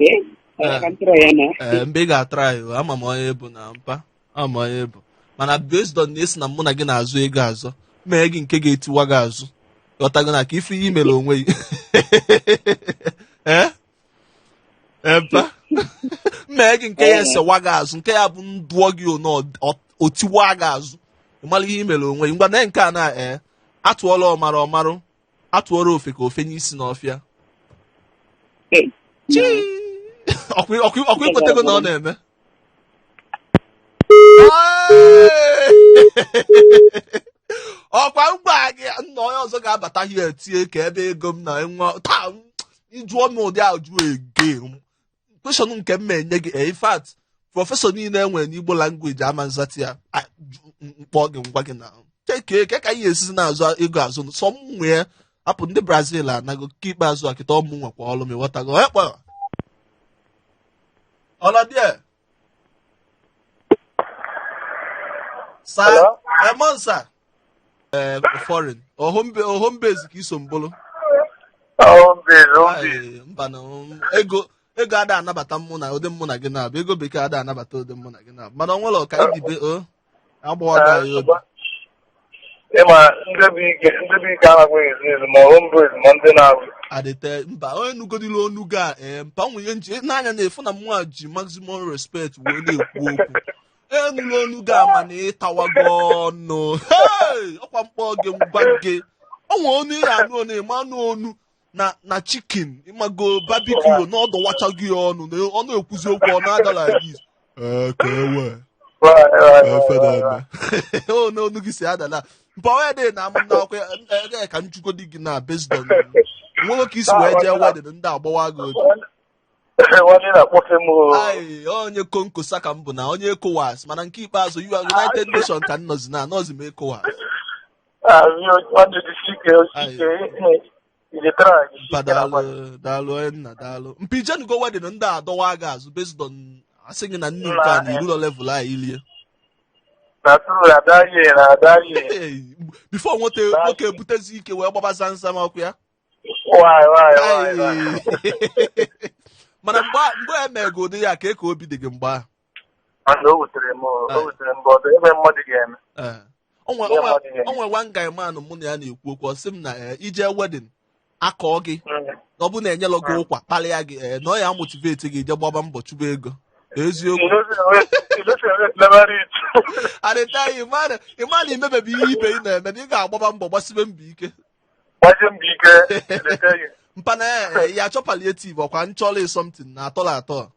Ee. Ee. Ka m tụrụ ya na. Ee, mgbe ị ga-atara ya, ama m onye bụ na mpa, ama m onye bụ, mana based on na esi na mụ na gị na-azụ ego azụ, mee gị nke ga-etiwa gị azụ, ghọtago, na ka ife ihe mere onwe gị. Ee. Ee, mpa, mee gị nke ya esewa gị azụ, nke ya bụ ndụọ gị ono otiwa gị azụ, ị mara ihe i mere onwe gị. Ngwa, na nke a na ee atụọla ọmara ọmarụ, atụọrọ ofe ka ofe n'isi n'ọfịa. Ee. Chii! Ọkwa ikwetego na ọ na-eme. Ọkwa ngwa gị nna, onye ọzọ ga-abata hie tie ka ebe ego m na nwa taa ịjụọ m ụdị ajụ ege question nke m enye gị. In fact, professor niile enwere n'Igbo language ama nzati ya. Mkpọ gị ngwa gị na cheke ke ka anyị esizi na-azụ ego azụ sọ m nwee hapụ ndị Brazil anago nke ikpeazụ a kịta. Ọmụ nwekwa ọlụ m, ịghọtago? Onye kpọrọ ọlọdịe sa? Hello? Emonsa foreign or home base ka iso mbụlụ? Home base, home base. Ai, mba na ego ada anabata mụ na ụdị mụ na gị na-abụ ego bekee ada anabata ụdị mụ na gị na-abụ, mana ọ nwere ọka idibe o agbawago anyị obi. Ịma ndị bụ ike anaghị ezu ezu, ma home base ma ndị na-abụ. Adịte mba, onye nugodili onu ga ee mpa nwe ihe nji n'anya na-efu na mụnwa ji maximum respect wee na-ekwu okwu. Enụla onu ga mana ịtawago ọnụ. Hey! Ọkwa mkpọ gị ngwa gị onwe onu ị anụ onu ịma anụ onu na chicken ịmago barbecue na ọdọwacha gị ọnụ na ọ na-ekwuzi okwu ọ na-ada like this. Ee, ka ewe efe na-eme o na onu gị si adala mpa onye dị na amụ na akwụkwọ ege ka njugodi gị na based on nwoke ka isi wee jee wedding ndị agbawa gị obi. Nwanne na-akpọfe m o. Ai, onye konkosa ka m bụ na onye ECOWAS, mana nke ikpeazụ United Nation ka m nọzi na anọzi m ECOWAS. Ah, nwanne, jisi ike, ike, ije tara jisi Mpa ike na daalụ, daalụ onye nna, daalụ mpa. Ijenugo wedding ndị adọwa gị azụ based on asị gị na nnu nke a na irulo level a ilie? Na tụrụ adaghị na adaghị. Before nwoke nwoke ebutezi ike wee gbaba zamzam ọkụ ya. Why, why, why, why? Ai. Mana mgbe e mee ụdị ya ka obi dị gị mgbe ahụ? Mana o wutere m, o wutere m, bụ ebe mmadụ ga-eme. Ee. O Ihe mmadụ ga-eme. nwe one guy man mụ na ya na-ekwu okwu, ọ sị m na ije wedding akọọ gị na ọ bụ na enyelọ gị ụkwa kpalịa gị, na ọ ya motivate gị ije gbaba mbọ chụba ego. Eziokwu. Adịta ịma na imebebe ihe ibe ị na-eme na ị ga-agbaba mbọ gbasibe mbọ ike. Gbazie mbọ ike, eleta gị. Mpa na ya achọ palliative ọkwa nchọrọ something na atọrọ atọ.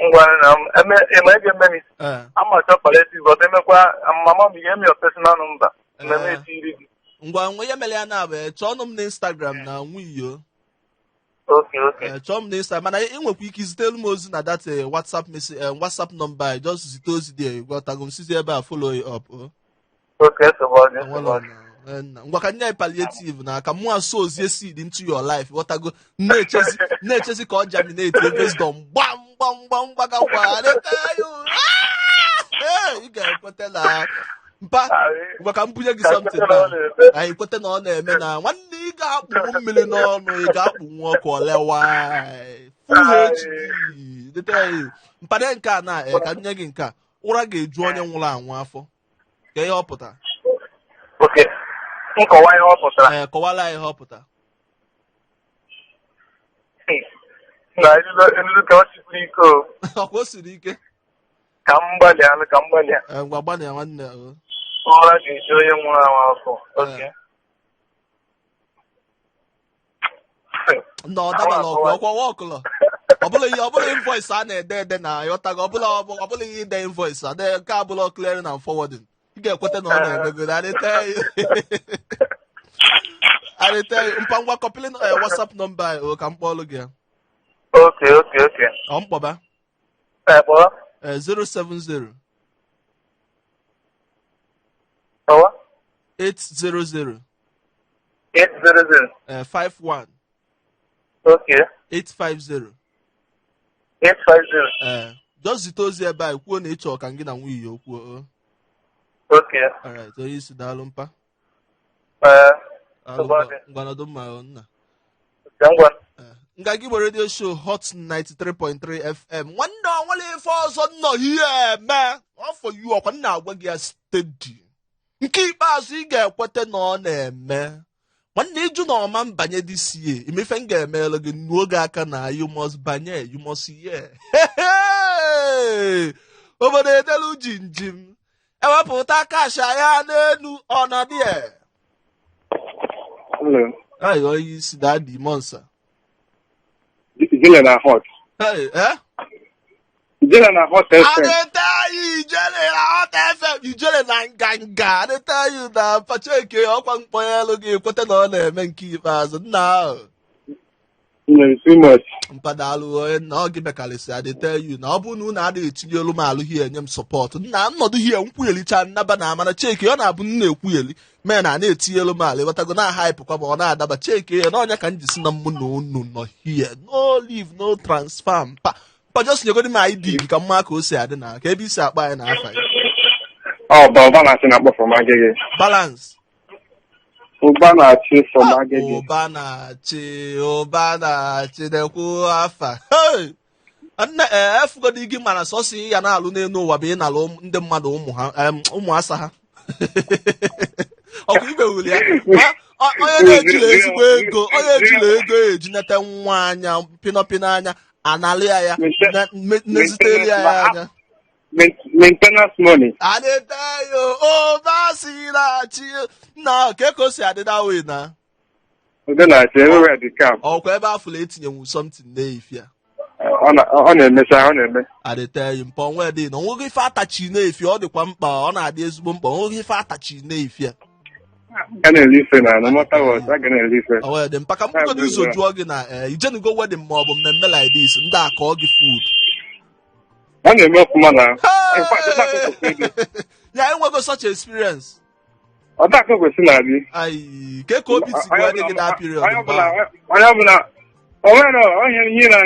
Ngwa na eme ịma ege eme m. Ee. Ama achọ palliative, ọdụ emekwa mama m ga-eme your personal number mmemme etiri gị. Ngwa nwe ihe mere ya na abụ chọọ ọnụ m na Instagram na Nwiyo. Okay. Ee, chọọ m na Instagram, mana ị nwekwa ike izitelu m ozi na that WhatsApp message, WhatsApp number anyị. Just zite ozi dị gwọtago m sizi ebe a follow you up oh. Okay, nsogbu ọ dị, nsogbu ọ dị. Enwere ngwa ka nye anyị palliative na ka mụ asụ ozie seed into your life, ghọtago, na-echezi ka ọ germinate based on gbam gbam gbam gbaga gwa ị ga-ekweta na mpa ngwa ka m bunye gị Ka something kweta na ọ na na-eme. Anyị kweta na ọ na-eme na nwanne ị ga-akpụnwu mmiri n'ọnụ, ị ga-akpụnwu ọkụ olewa full HD dete ya. Mpade nke a na ka m nye gị nke a, ụra ga-eju onye nwụrụ anwụ afọ, ka ihe ọ pụtara? Okay, nkọwa ihe ọ pụtara? Ee, kọwara anyị ihe ọ pụtara. Na elulu ka ọ sikwuru ike o. Ọkwa o siri ike. Ka m gbalịa alụ, ka m gbalịa. Ee, ngwa gbalịa nwanne o. Ụra ga-eju onye nwụrụ anwụ afọ. Okay. Na ọ dabala ọgwụ ọkwa wọkụlọ ọbụla ihe ọbụla invoice a na-ede ede na ịghọtago ọbụla ọbụla ihe ide invoice a de nke abụla clearing and forwarding. Ị ga-ekweta na ọ na-emegoro. I dey tell you. I dey tell you. Mpa, ngwa kọpịlị WhatsApp nọmba o ka m kpọọlụ gị ya. Okay. Ọ mkpọba. Ee, kpọọ. 070 Kpọwa. 800 800. 51 850. 850. Ee, just zite ozi ebe a kwuo na ị chọrọ ka gị na nwunye ya kwuo o. Okay. Alright, onye isi, daalụ mpa. Ee, Daalụ. nsogbu adị. Ngwa nọdụ mma o, nna. Ka ngwa. Ee, Nganga Igbo Radio Show, Hot 93.3 FM. Nwanne, ọ nwere ife ọzọ nnọ ihe eme ọfọ yu ọkwa nna agwa gị ya steady. Nke ikpeazụ ị ga-ekweta na ọ na-eme, nwanne, ịjụ na ọma mbanye this year, imefe m ga-emeelu gị nnuo gị aka na you must banye, you must hear. Obodo edelu jinjim ewepụta kasha ya n'elu ọnọdụ ya. Hello. Hey, onye isi, daddy monsa. Ijele na Hot. Hey, eh? Ijele na Hot FM. I dey tell you, Ijele na Hot FM, Ijele na Nganga. I dey tell you na Pacheke ọkwa mkpọnye elu gị ekweta na ọ na-eme nke ikpeazụ nna ahụ. Nwere too much. Mpadalụ onye na ọ gị mekarịsị. I dey tell you na ọ bụrụ na unu adịghị etinye olu m alụ hie nye m support nna nnọdụ hie nkwughelicha nnaba na amara cheke ọ na-abụ nna ekwugheli mee na na-etinye elu m ala ịghọtago na hype kwa ma ọ na-adaba cheke ya na ọnya ka m ji si na mụ na unu nọ hie, no leave, no transfer. Mpa, mpa, just nyegodi m ID gị ka mma ka o si adị na ka ebe isi akpa anyị na afa ya. Ọ bụ Ụba na-achị na-akpọ from Agege. Balance. Ụba na-achị from Agege. Ụba na-achị, ụba na-achị nekwu afa. Hey! Nne ee, efugodi gị mana sọsọ ya na-alụ n'elu ụwa bụ ịnalụ ndị mmadụ ụmụ ha, ụmụ asa ha ọkwa ibe wuli ya. Onye na-ejila ezigbo ego, onye ejila ego ejinete nwa anya pịnọpịnọ anya analị ya ya neziteli ya ya anya. Maintenance money. Adịtayo ụba si na-achị na ka ka o si adị that way na. Udo na-achị everywhere dị calm. Ọkwa ebe afụla etinyenwu something na-efi a. Ọ na-emecha, ọ na-eme. Adịteghị mpa onwe dị na onweghị ife atachi na-efi, ọ dịkwa mkpa, ọ na-adị ezigbo mkpa, onweghị ife atachi na-efi a. Ga na-eli ife na no matter what, a ga na-eli ife. Onwe dị mpa ka m bugodo ụzọ jụọ gị na ee, ijenugo wedding ma ọ bụ mmemme like this ndị akọ gị food? Ọ na-eme ọfụma na. In fact, ọ daka kwesịrị ịdị. Ya enwego such experience? Ọ daka kwesịrị na-adị. Ayi ke ka obi si gwa gị that period Onye mgbe ọbụla ahụ? Onye ọbụla o nwere onye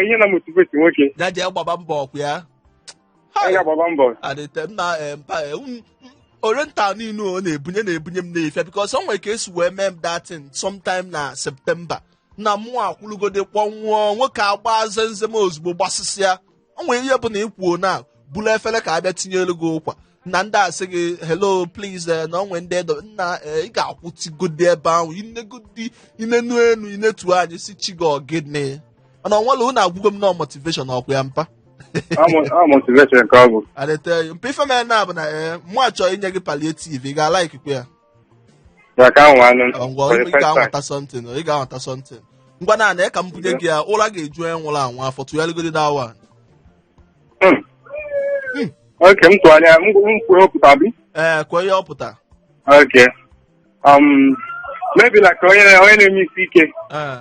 ihe na motivate nwoke. Ya jee gbaba mbọ ọkụ ya. Ọ ga-agbaba mbọ. Adịte mma mpa oriental niile ọ na-ebunye m na-efe because o nwere ka esi wee mee m datin sometime na September na mụ akwụlugode kpọnwụọ nwoke agba zenzem ozugbo gbasịsịa. O nwere ihe bụ na ikwuo na bulu efere ka abịa tinye elu gị ụkwa na ndị asị gị, "Hello, please," na onwe ndị edo nna ị ga-akwụtigodi ebe ahụ inegodi inenu enu inetu anyị si chi gị ọgịnị mana onwere unu agwụgo m na motivation ọkwa ya mpa. Ọ motivation ka ọ bụ. Adịte mpa ife mere na bụ na ee, mụ achọrọ inye gị palliative, ị ga-alaikikwa ya. Ya ka anwa anụ. Ọ, ngwa. For the Ị first time. ga-anwata something, ị ga-anwata something. Ngwa naanị ka m bunye gị ya, ụra ga-eju onye nwụrụ anwụ afọ. Tụgharịgodi that one. Okay, m tụgharịa m kwuo pụta bi. Ee, kwee ihe ọ pụta. Okay. Maybe like onye na-eme isi ike. Ee.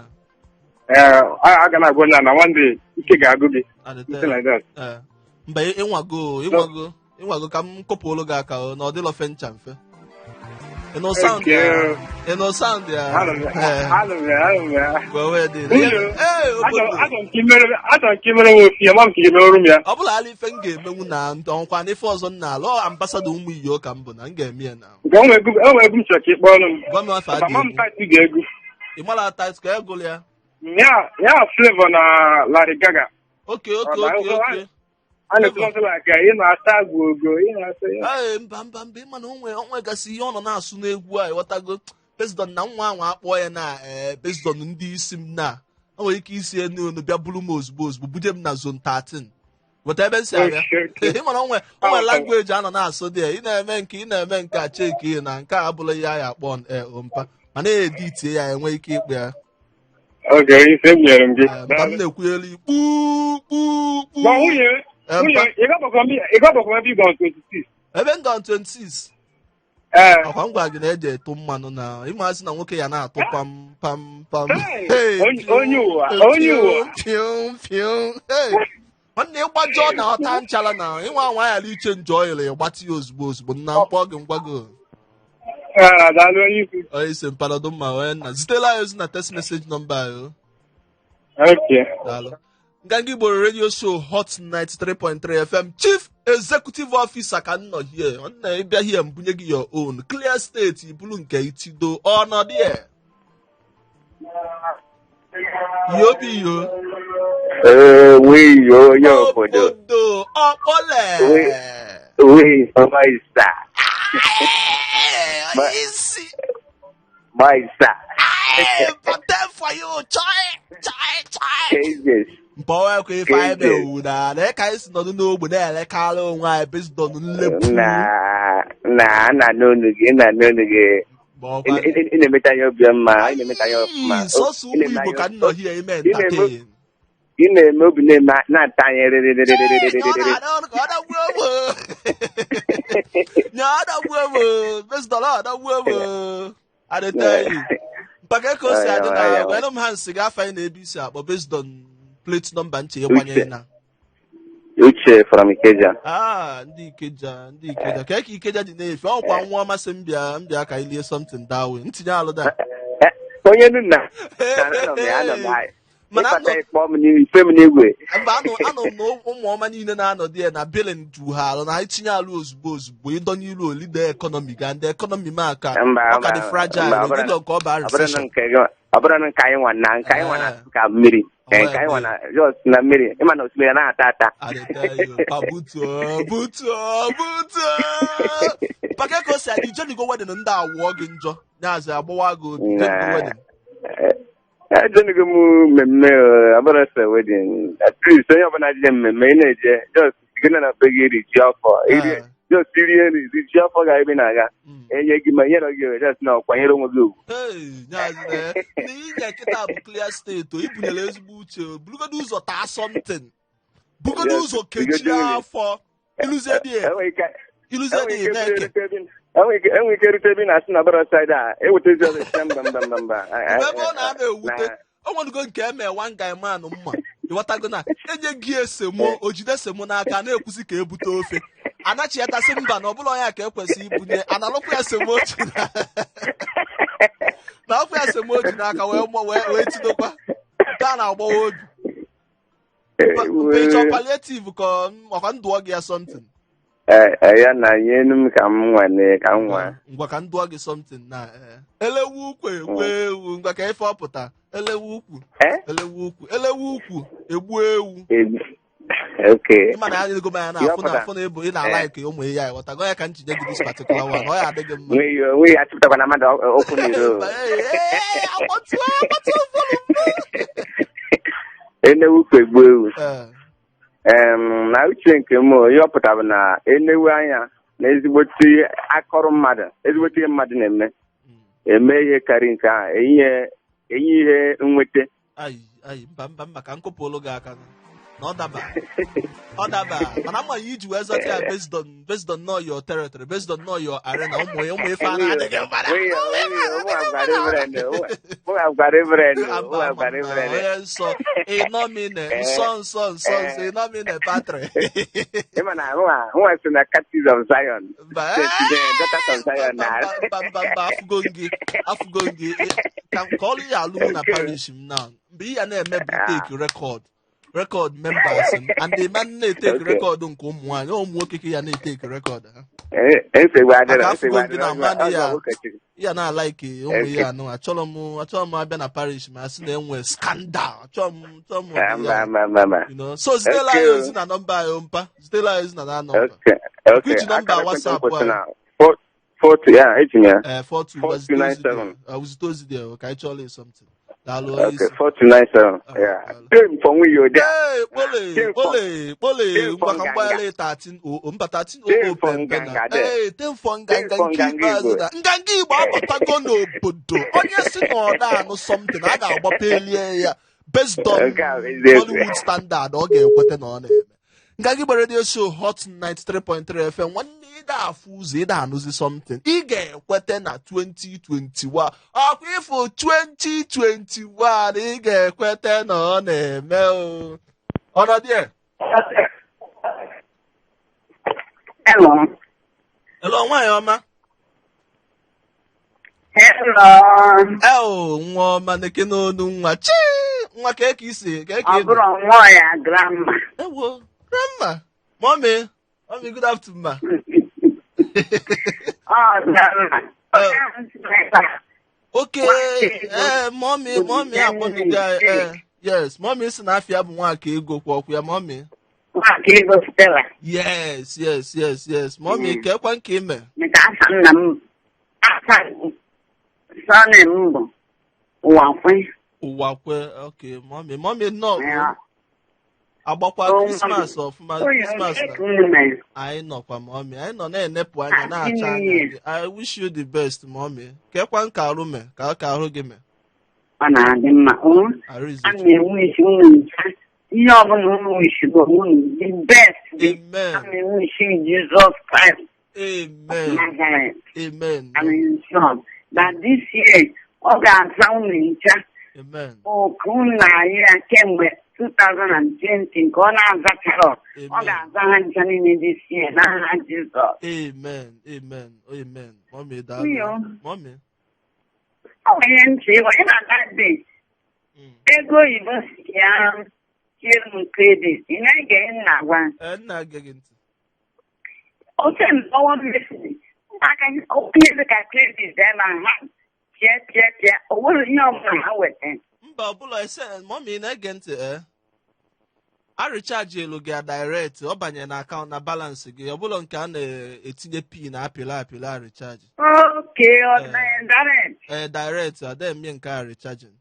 Ee, a ga na-agwa onye a na one day ike ga-agụ gị. Adịte. Something like that. Ee, mba, ịnwago, ịnwago, ịnwago ka m kụpụrụ gị aka o, na ọ dịlọ fencha mfe. Ịnụ sound ya? Ịnụ sound ya? Anụ m ya, Ee. anụ m ya, anụ m ya. Gwa wee dị. Nwunye, Ee, obodo. Achọrọ m ka ị mere m ofi ya, ma m ka ị ga-emerụ m ya. Ọ bụla ala ife m ga-emenwu na ndị ọnkwa na ife ọzọ m na-alụ ọ ambassador ụmụ iyo ka m bụ na m ga-eme ya na. Nke o nwere egwu m chọrọ ka ị kpọọrọ m. Gwa m afa Mama m dị egwu. Title ga-egwu. Ị mara title ka egụlụ ya? Ya Flavor na Larry Gaga. Okay. A na-ekwumasị like ị na-asa gwogo, ị na-asa ya. Ee, mba, mba, mba, ịma na onwe gasị ihe ọ nọ na-asụ n'egwu a, ịghọtago, based on na nwa ahụ akpọ ya na ee, based on ndị isi m na O nwere ike isi enu enu bịa buru m ozugbo ozugbo, buje m na zone 13, weta ebe m si abịa. Ị mara onwe onwe language a nọ na-asụ dị ya. Ị na-eme nke ị na-eme nke a, cheki na nke a abụla ihe a ya akpọ mpa, mana editie ya, enwe ike ịkpụ ya. Okay, ise ebunyere m gị. Eh, mpa, m na-ekwugheri kpuu kpuu kpuu. Ma nwunye, Eh, nwunye, mpa. ị gabakwa ebe ị gọ 26. Ebe m gọ 26? Ee. Ọkwa m gwa gị na eji etu mmanụ na ịmasị na nwoke ya na-atụ pam pam pam. Hey! Hey, Onye ụwa, pium, onye ụwa. pium pium. Hey! Nwanne, ịgbajọ na ọta nchala na ịnwa anwa ya iche njọ oyere ịgbatị ya ozugbo ozugbo na mkpọ gị ngwago. Ee, daalụ, onye isi. Onye isi mpanọdụ mma, onye nna, zitela anyị ozi na text message nọmba anyị o. Okay. Daalụ. Nganga Igbo Radio Show, Hot 93.3 FM, Chief Executive Officer ka m nọ here. Nwanne, ịbịa here, mbunye gị your own clear state, ibulu nke itido ọnọdụ ya yobi yo. Ee, wiyo onye obodo. Obodo ọkpọle. Wi maisa. Isi. Maisa. But for you, chai chai chai. Cases. Mpọwa ife anyị Cases. mewu na ka anyị si nọdụ n'ogbe na-elekarị onwe anyị based on nlepụ. Na n'onu gị, na n'onu gị. Ma ọkwa- Ị na-emeta anyị obiọma, ị na-emeta anyị ọfụma. Sọsọ Ị ụmụ na-eme Igbo ka anyị- m nọ here ime Ị na-eme- entertain. Ị na-eme obi na-eme na-ata anyị rịrịrịrịrịrịrị. Ka ọ dagbuo m. Nya, ọ dagbuo m. Based on ọ dagbuo m. I dey tell you. Mpaka ka o si adị na Aya, aya. gwanụ m ha nsị gị afọ anyị na-ebe isi akpọ based on plate number nche ịgbanye na. Uche from Ikeja. Ah, ndị Ikeja, ndị Ikeja. Ka ka Ikeja dị na-efe ọkwa nwa ọmasị m bịa, m bịa ka anyị lie something that way. Ntinye alụ da. Eh, onye nụ na anọ m ya, anọ m ya. Mana Ịkpata ịkpọ m n'ihu, ife m n'igwe. Mba, anụ m na ụmụ ọma niile na-anọdụ ya na bilin ju ha alụ na itinye alụ ozugbo ozugbo ịdọnye ilu olide economy ga ndị economy ma ka Mba, ọ ka dị mba, fragile. mba, ọ bụrụ ogide nke ọ baa ọ bụrụ na recession. nke gị, ọ bụrụ na nke anyị nwa na nke anyị nwa na ka mmiri. Ọ Nke anyị nwa na just na mmiri, ịma na osimiri na-ata ata. I dey tell you, pa, butuo butuo butuo. Paka ka o si adị, ijenigo wedding ndị awụọ gị njọ nyaazị agbawa gị obi, ijenigo wedding? Ejenigo m mmemme o, ọ bụrụ sọ wedding. At least onye ọbụla je mmemme, ị na-eje just gị na be gị iri ji afọ. Just rie nri, ri ji afọ ga ebe ị na-aga. Enye gị ma nyere gị, just na kwanyere onwe gị ugwu. Hey, nyaazị na inye kịta bụ clear state o, ibunyere ezigbo uche o. Burugodo ụzọ taa something, bugodo Yes, ụzọ kechie bugodo nri. afọ iluzie dị ya. Enwere ike Iluzie enwere dị ike na-eke. Enwere ike rute ebe ị na-asị na bọrọ side a ewetezi ọzọ esi mba, mba, mba, mba. Ebe ọ na-ana ewute, o nwenugo nke eme one guy man mma, ịghọtago, na enye gị esemo, o jide semo n'aka na-ekwusi ka ebute ofe, anachiatasị mba na ọbụla ya ka ekwesị ibunye, analụkwa ya semo ji na ọkwa ya semo ji n'aka wee mụọ wee tidokwa nke a na-agbawa obi. Mgbe ịchọ palliative ka ọkwa ndụọ gị ya something. Ya na nye enu m ka m nwane ka m nwa. Ngwa, ka ndụọ gị something na elewu ukwu egbu ewu. Ngwa, ka ife ọpụta elewu ukwu. Eh? Elewu ukwu, elewu ukwu egbu ewu. Okay. Ịma na ya ego m ya Ihe na-afụ ọ na pụtara? afụ na ịbụ ị na-alike ụmụ ya, ịghọtago ya, ka m jinye gị this particular one, ọ ya adịghị mma. Nwunye achịpụtakwa na mmadụ okwu n'iro. Mba, ee, agbatuo agbatuo volume. Enewu ukwu egbu ewu. Ee. Na uche nke m, ihe ọ pụtara bụ na enewu anya na ezigbote akọrọ mmadụ, ezigbote ihe mmadụ na-eme, eme ihe karị nke ahụ, enyi enyi ihe nweta. Ayi ayi, mba, mba, mba, ka m kụpụlụ gị aka na ọ daba, ọ daba, mana mma ya iji wee zọta ya based on know your territory, based on know your arena, ụmụ ife a na-adịghị mma. Mụ agwa reverend, mụ Ama agwa ama m na reverend. Onye nsọ ịnọmine nsọ nsọ nsọ nsọ ịnọmine patre. Ịma na mụnwa so na Captives of Zion. Mba. The Daughters of Zion na Mba, mba, mba, mba, afụgo m gị, afụgo m gị. Ka ọrụ ya alụmụ na parish m na mgbe ị ya na-eme bụ take record members m, and the man na-etake record nke ụmụ nwaanyị, ụmụ nwoke ka ya na-etake record ha. Nsogbu adịrọ. Maka Nsogbu afụgo m gị na adịrọ. mmadụ ya Ọ bụ ụkọchukwu. Ya na-alike ụmụ ya anụ. Achọrọ m abịa na parish ma sị na enwe scandal. Achọrọ m Ah, ụdị mba, ya. mba, mba, mba. So zitela anyị ozi na nọmba anyị, mpa, zitela anyị ozi na nọmba. Okay. Iji nọmba Akara ekwentị m WhatsApp kwụsị anyị. na 42, ya, eji m ya. Ee, 42, ngwa zite ozi dị. 4297. Zite ozi dị ka anyị chọọla something. Daalụ onye Okay, isi. 4297. Ah, Yeah. daalụ. Tem for nwunye ode. Ee, kpole Ten for- kpole kpole. Ten Ngwa for ka nganga. mgbagharị 13 o mba 13 Ten o for pempe na nganga there. ee, ten for nganga. Ten for Nke nganga ikpeazụ Igbo. na nganga Igbo apụtago n'obodo. Onye si na ọ na-anụ something, a ga-agbapelie ya based on Nke a bụ eziokwu. Hollywood standard. Ọ ga-ekweta na ọ na-eme. Nganga Igbo Radio Show, Hot 93.3 FM. Nwanne, ịda afụ ụzọ, ịda anụzi something, ị ga-ekweta na 2021 ọkwa ifo 2021, ị ga-ekweta na ọ na-eme o ọnọdụ ya. Hello. Hello, nwaanyị ọma. Hello. Eo, nwa ọma, na-eke n'onu nwa chi nwa ka eke isi ka eke. Ọ bụrụ nwa ya, grandma. Ewo, grandma, mommy, mommy, good afternoon, ma. Ọ grandma. Okay, ee, mommy, mommy akpọmigo anyị. Ee, yes, mommy si na afịa bụ nwaka ego kwa ọkwụ ya, mommy. Nwaka ego Stella. Yes, mommy. Kekwa nke ime? Maka afa nna m, afa surname m bụ Ụwakwe. Ụwa kwe. Okay, mommy, mommy, nnọọ. Agbakwa Oh, Christmas ọfụma? Onye Christmas na eke unu mere. Anyị nọkwa, mommy. Anyị nọ na-enepụ anya Happy na-acha New anya Year. gị. I wish you the best, mommy. Kekwa nke arụ me ka arụ gị me? Ọ na-adị mma. O Arụ izu. A na-enwe isi unu ncha. Ihe ọbụla unu wishgo unu, the best dị. Amen. A na-enwe isi Jizọs Kraịst of Amen. Nazareth. Amen. I'm in sure that this year ọ ga-aza unu ncha Amen. oku unu na-ayọ ya kemgbe 2020 nke ọ na-azachara. Ọ Amen. ga-aza ha ncha niile this year n'aha Jizọs. Amen, amen, amen, mommy, daalụ. Uyo. Mommy. Ọ nwere ihe ntị ịgwa ị na-aga dị ego oyibo si ya tie m credit, ị na-ege ihe m na-agwa? Ee, nna, ege gị ntị. Ofe mkpọwa mmesiri aka onye dị ka credit ebe ahụ ha tie tie tie, o nwere ihe ọbụla ha weta. Mba, ọbụla ese, mommy, na-ege ntị. Ee, a recharge elu gị a direct, ọ banye na account na balance gị, ọbụla nke a na-etinye pin apịla apịla a recharge. Okay, ọ dị direct. Ee, direct, ada eme nke a recharging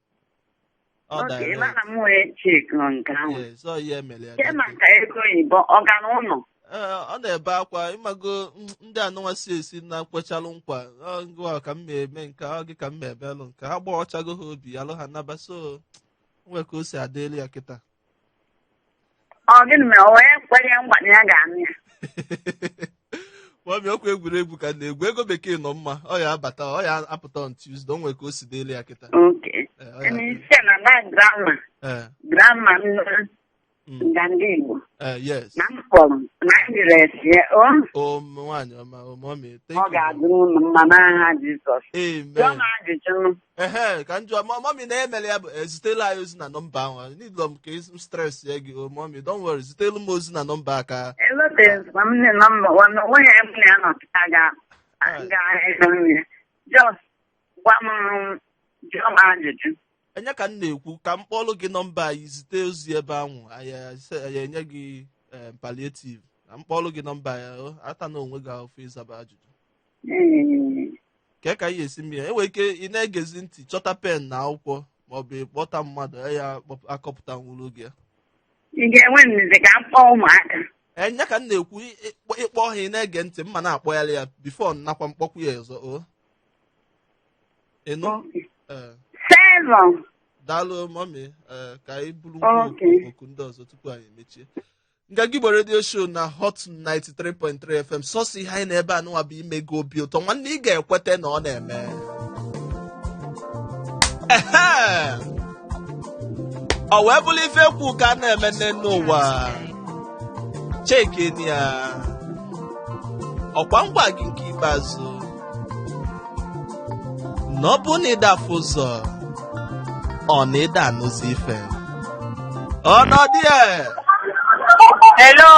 ọ Okay, direct. Mana m wee check nke ahụ. Yes, ọ ihe emere ya. Ke maka ego oyibo, ọ gara ụlọ? Ee, ọ na-ebe akwa. Ịmago ndị anụnwa si esi na kwechalụ nkwa, ọ ngwa ka m eme nke ọ gị ka m ebelụ nke ha gbaọchago ha obi alụ ha naba, so nwee ka o si adịelu ya kịta. Ọ gịnị mere o wee kwere ya nkwa na ya ga-anụ ya? Mommy, okwu egwuregwu ka m na-egwu. Ego bekee nọ mma, ọ ya abata, ọ ya apụta on Tuesday. O nwee ka o si dịelu ya kịta. Okay. Ee, ọ ya Emi adị. isi na na grandma grandma m na nganga Igbo Yes. na m kpọrọ na m jiri esie o. O nwaanyị ọma, o mommy, thank Ọ you. ga-adị unu mma n'aha Jizọs. Jụọ Amen. m ajụjụ m. Ehe, ka m jụọ mommy na emere ya bụ ezitela anyị ozi na nọmba ahụ. Need m ka m stress ya gị. O mommy, don't worry, zitelu m ozi na nọmba a ka Eloteghịkwa m nne nọmba one, onweghị ebe na ya nọ kịta ga ga ya. Just gwa m, jụọ m ajụjụ. Enye ka m na-ekwu ka m kpọọlụ gị nọmba anyị, zite ozi ebe ahụ, anyị enye gị palliative. Ka m kpọọlụ gị nọmba ya o, ata na onwe gị ahụfụ ịzaba ajụjụ. Kee ka anyị esi mee ya? Enwere ike ị na-egezi ntị, chọta pen na akwụkwọ, maọbụ ịkpọta mmadụ ya akọpụta nwuru gị ya. Ị ga-enwe ndidi ka m kpọọ ụmụaka? Enye ka m na-ekwu, ịkpọ ha, ị na-ege ntị mma na-akpọgharị ya before nakwa mkpọkwu ya ọzọ o ịnụ. Ee. Seven. Daalụ, mommy. Ee, ka anyị buru ngwa oku ndị ọzọ tupu anyị emechie Nganga Igbo Radio Show na Hot 93.3 FM. Sọsọ ihe anyị na-ebe anụnwa bụ ime gị obi ụtọ. Nwanne, ị ga-ekweta na ọ na-eme. Ehe! Ọ wee bụrụ ife ekwu ka a na-eme n'elu ụwa chekeni ya. Ọkwa ngwa gị nke ikpeazụ na ọ bụ na ịda afụ ụzọ, ọ na ịda anụzi ife ọnọdụ ya. Hello,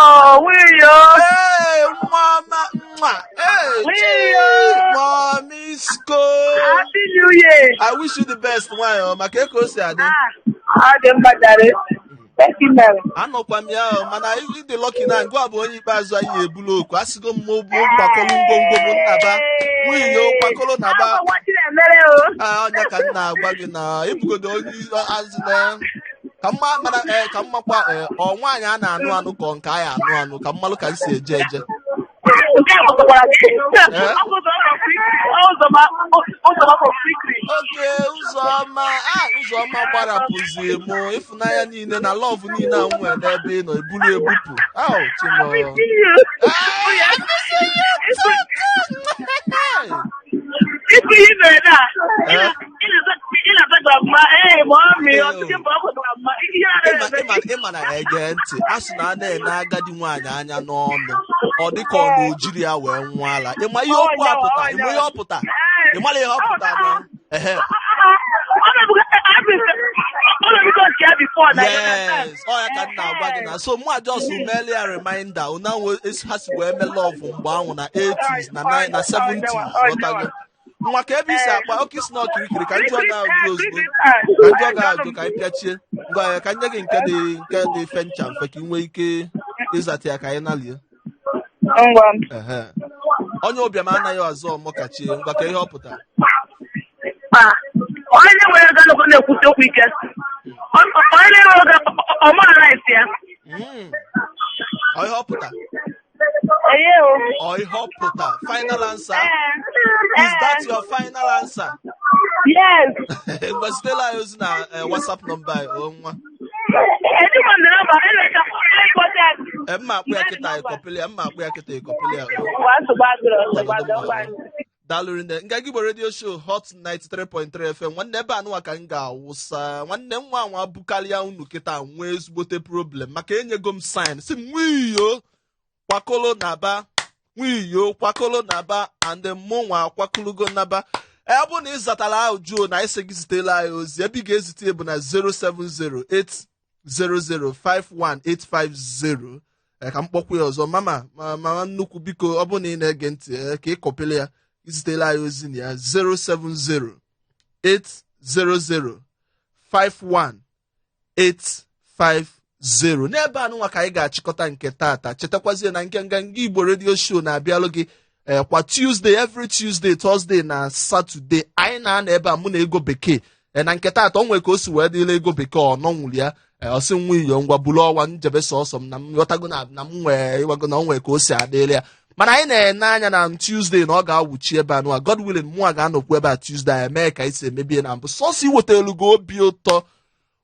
William. Ee, nwa ọma, nwa ee. William. Mommy Sko. Happy New Year. I wish you the best. Nwanyị ọma, ka o si adị? Ah, ọ dị mma jare. Esi mere. Anọkwa m ya o, mana ịdị lucky na ngwa bụ onye ikpeazụ anyị ebulu oku. Asịgo m mụ kwakọrọ ngwongwo m nnaba nwunye kwakọrọ naba. Agwa nwa Chinemere o. Ah, ọnya ka m na-agwa gị na ibugodo onye azụ na ka mma mana ee ka mmakwa ee ọ nwaanyị a na-anụ anụ ka ọ nke anyị anụ anụ ka mmalụ ka m si eje eje. Nke a gbakọkwara gị. Eh? Ọ bụ ụzọ ọma ụzọ ọma kwikri. Oke Ụzọma, a Ụzọma gbarapụzi mụ ịfụnanya niile na love niile a m nwere n'ebe ị nọ eburu ebupụ. Au, Chimo. Ah, I'm missing you too, too. Ibu ihe mere na Eh? ị na-asa grandma ee ma ọ mị ọtụtụ mgbe ọ bụ grandma ihe a ịma na-eme. ịma ịma na ege ntị, a sị na a na-ene agadi nwaanyị anya n'ọnụ, ọ dịka ọ na ojiri ya wee nwụọ ala. Ịma ihe okwu a pụta? Ịma ihe ọ pụta? Ịmara ihe ọ pụta na ehe? Ọ na-ebugo nke ya before na Yes, ọ ya ka m na-agwa gị na so mụ just meele ya reminder una ha si wee mee love mgbe ahụ na 80s na 9 na 70s. Ghọtago nwa ka ebe isi akpa oke isi na ọkirikiri ka njụọ ga-ajụ ozugbo, ka njụọ ga-ajụ ka anyị pịachie. Ngwa ya ka nye gị nke dị fencha mfe ka ị nwee ike ịzata ya ka anyị nalie. Ngwa. Ehe, onye ụbịam anaghị azụ ọmọkachie. Ngwa, ka ihe ọ pụtara. Ah, onye na-enwere ego anọkọ na-ekwute okwu ike. Onye na-enwere ego ọmara rice ya. Ọ ihe ọ pụtara? Eye o. Ọ ihe ọ pụtara? Final answer? Is that your final answer? Yes. Ngwa, zitela anyị ozi na WhatsApp nọmba anyị o nwa. Anyone the number, ịkpọta. Mma akpụ ya kịta ịkọpịlị ya, mma akpụ ya kịta ịkọpịlị ya o. Ngwa, nsogbu adịrọ, nsogbu adịrọ, ngwa. Daalụ rinne. Nganga Igbo Radio Show, Hot 93.3 FM. Nwanne, ebe anụnwa ka m ga-awụsa. Nwanne m nwa nwa bukarịa unu kịta nwee ezigbote problem maka enyego m sign si m nwiyo kwakolo naba, nwiyo kwakolo naba, and mụ nwa akwakologo naba. Ọ bụrụ na ị zatara ajụjụ na isi gị zitela anyị ozi, ebe ị ga-ezite bụ na 07080051850. Ka m kpọkwa ya ọzọ. Mama, mama nnukwu, biko, ọ bụrụ na ị na-ege ntị, ka ị kọpịlị ya, izitela anyị ozi na ya 07080051850. N'ebe anụnwa ka anyị ga-achịkọta nke tata. Chetakwazie na nke Nganga Igbo Radio Show na-abịalụ gị kwa Tuesday, every Tuesday, Thursday na Saturday. Anyị na-anọ ebe a, mụ na Ego Bekee. Na nke tata, o nwere ka o si wee dịla Ego Bekee ọ nọnwụrụ ya. Ọsị nwa iyo ngwa bulu ọwa njebe sọsọ m na m ghọtago na m nwee ịwago na o nwere ka o si adịla ya, mana anyị na-ene anya na Tuesday na ọ ga-awụchi ebe anụ a. God willing, mụa ga-anọkwu ebe a Tuesday a mee ka anyị si emebie na mbụ, sọsọ iweta elu gị obi ụtọ.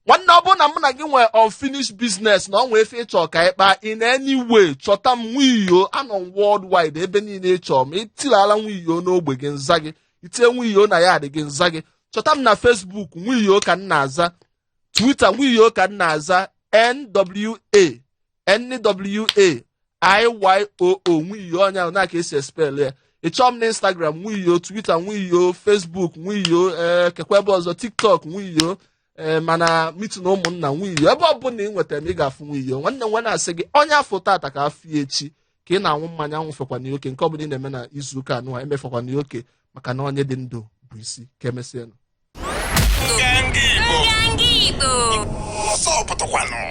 Nwanne, ọ bụrụ na mụ na gị nwee unfinished business na ọ nwee efe ịchọ ka anyị kpaa in any way, chọta m, nwiyo anọ m worldwide, ebe niile ịchọ m. Itilala nwiyo n'ogbe gị, nza gị. Itinye nwiyo na ya adị gị, nza gị. Chọta m na Facebook, nwiyo ka m na-aza. Twitter, nwiyo ka m na-aza. Nwa Nwa IYOO, nwiyo ọnya na ka esi spell ya. Ị chọọ m na Instagram, nwiyo. Twitter, nwiyo. Facebook, nwiyo. Ee, kekwa ebe ọzọ? TikTok, nwiyo. Ee, mana meeting ụmụnna, nwiyo. Ebe ọbụla ị nwetara m, ị ga-afụ nwiyo. Nwanne m nwe na-asị gị, onye afọ tata ka afọ ya echi, ka ị na-anwụ mmanya anwụfekwana ya oke. Nke ọbụla ị na-eme na izuụka anụ a, emefekwana ya oke, maka na onye dị ndụ bụ isi. Ka emesịanụ. Nganga Igbo. Nganga Igbo. Ọsọ pụtakwanụ.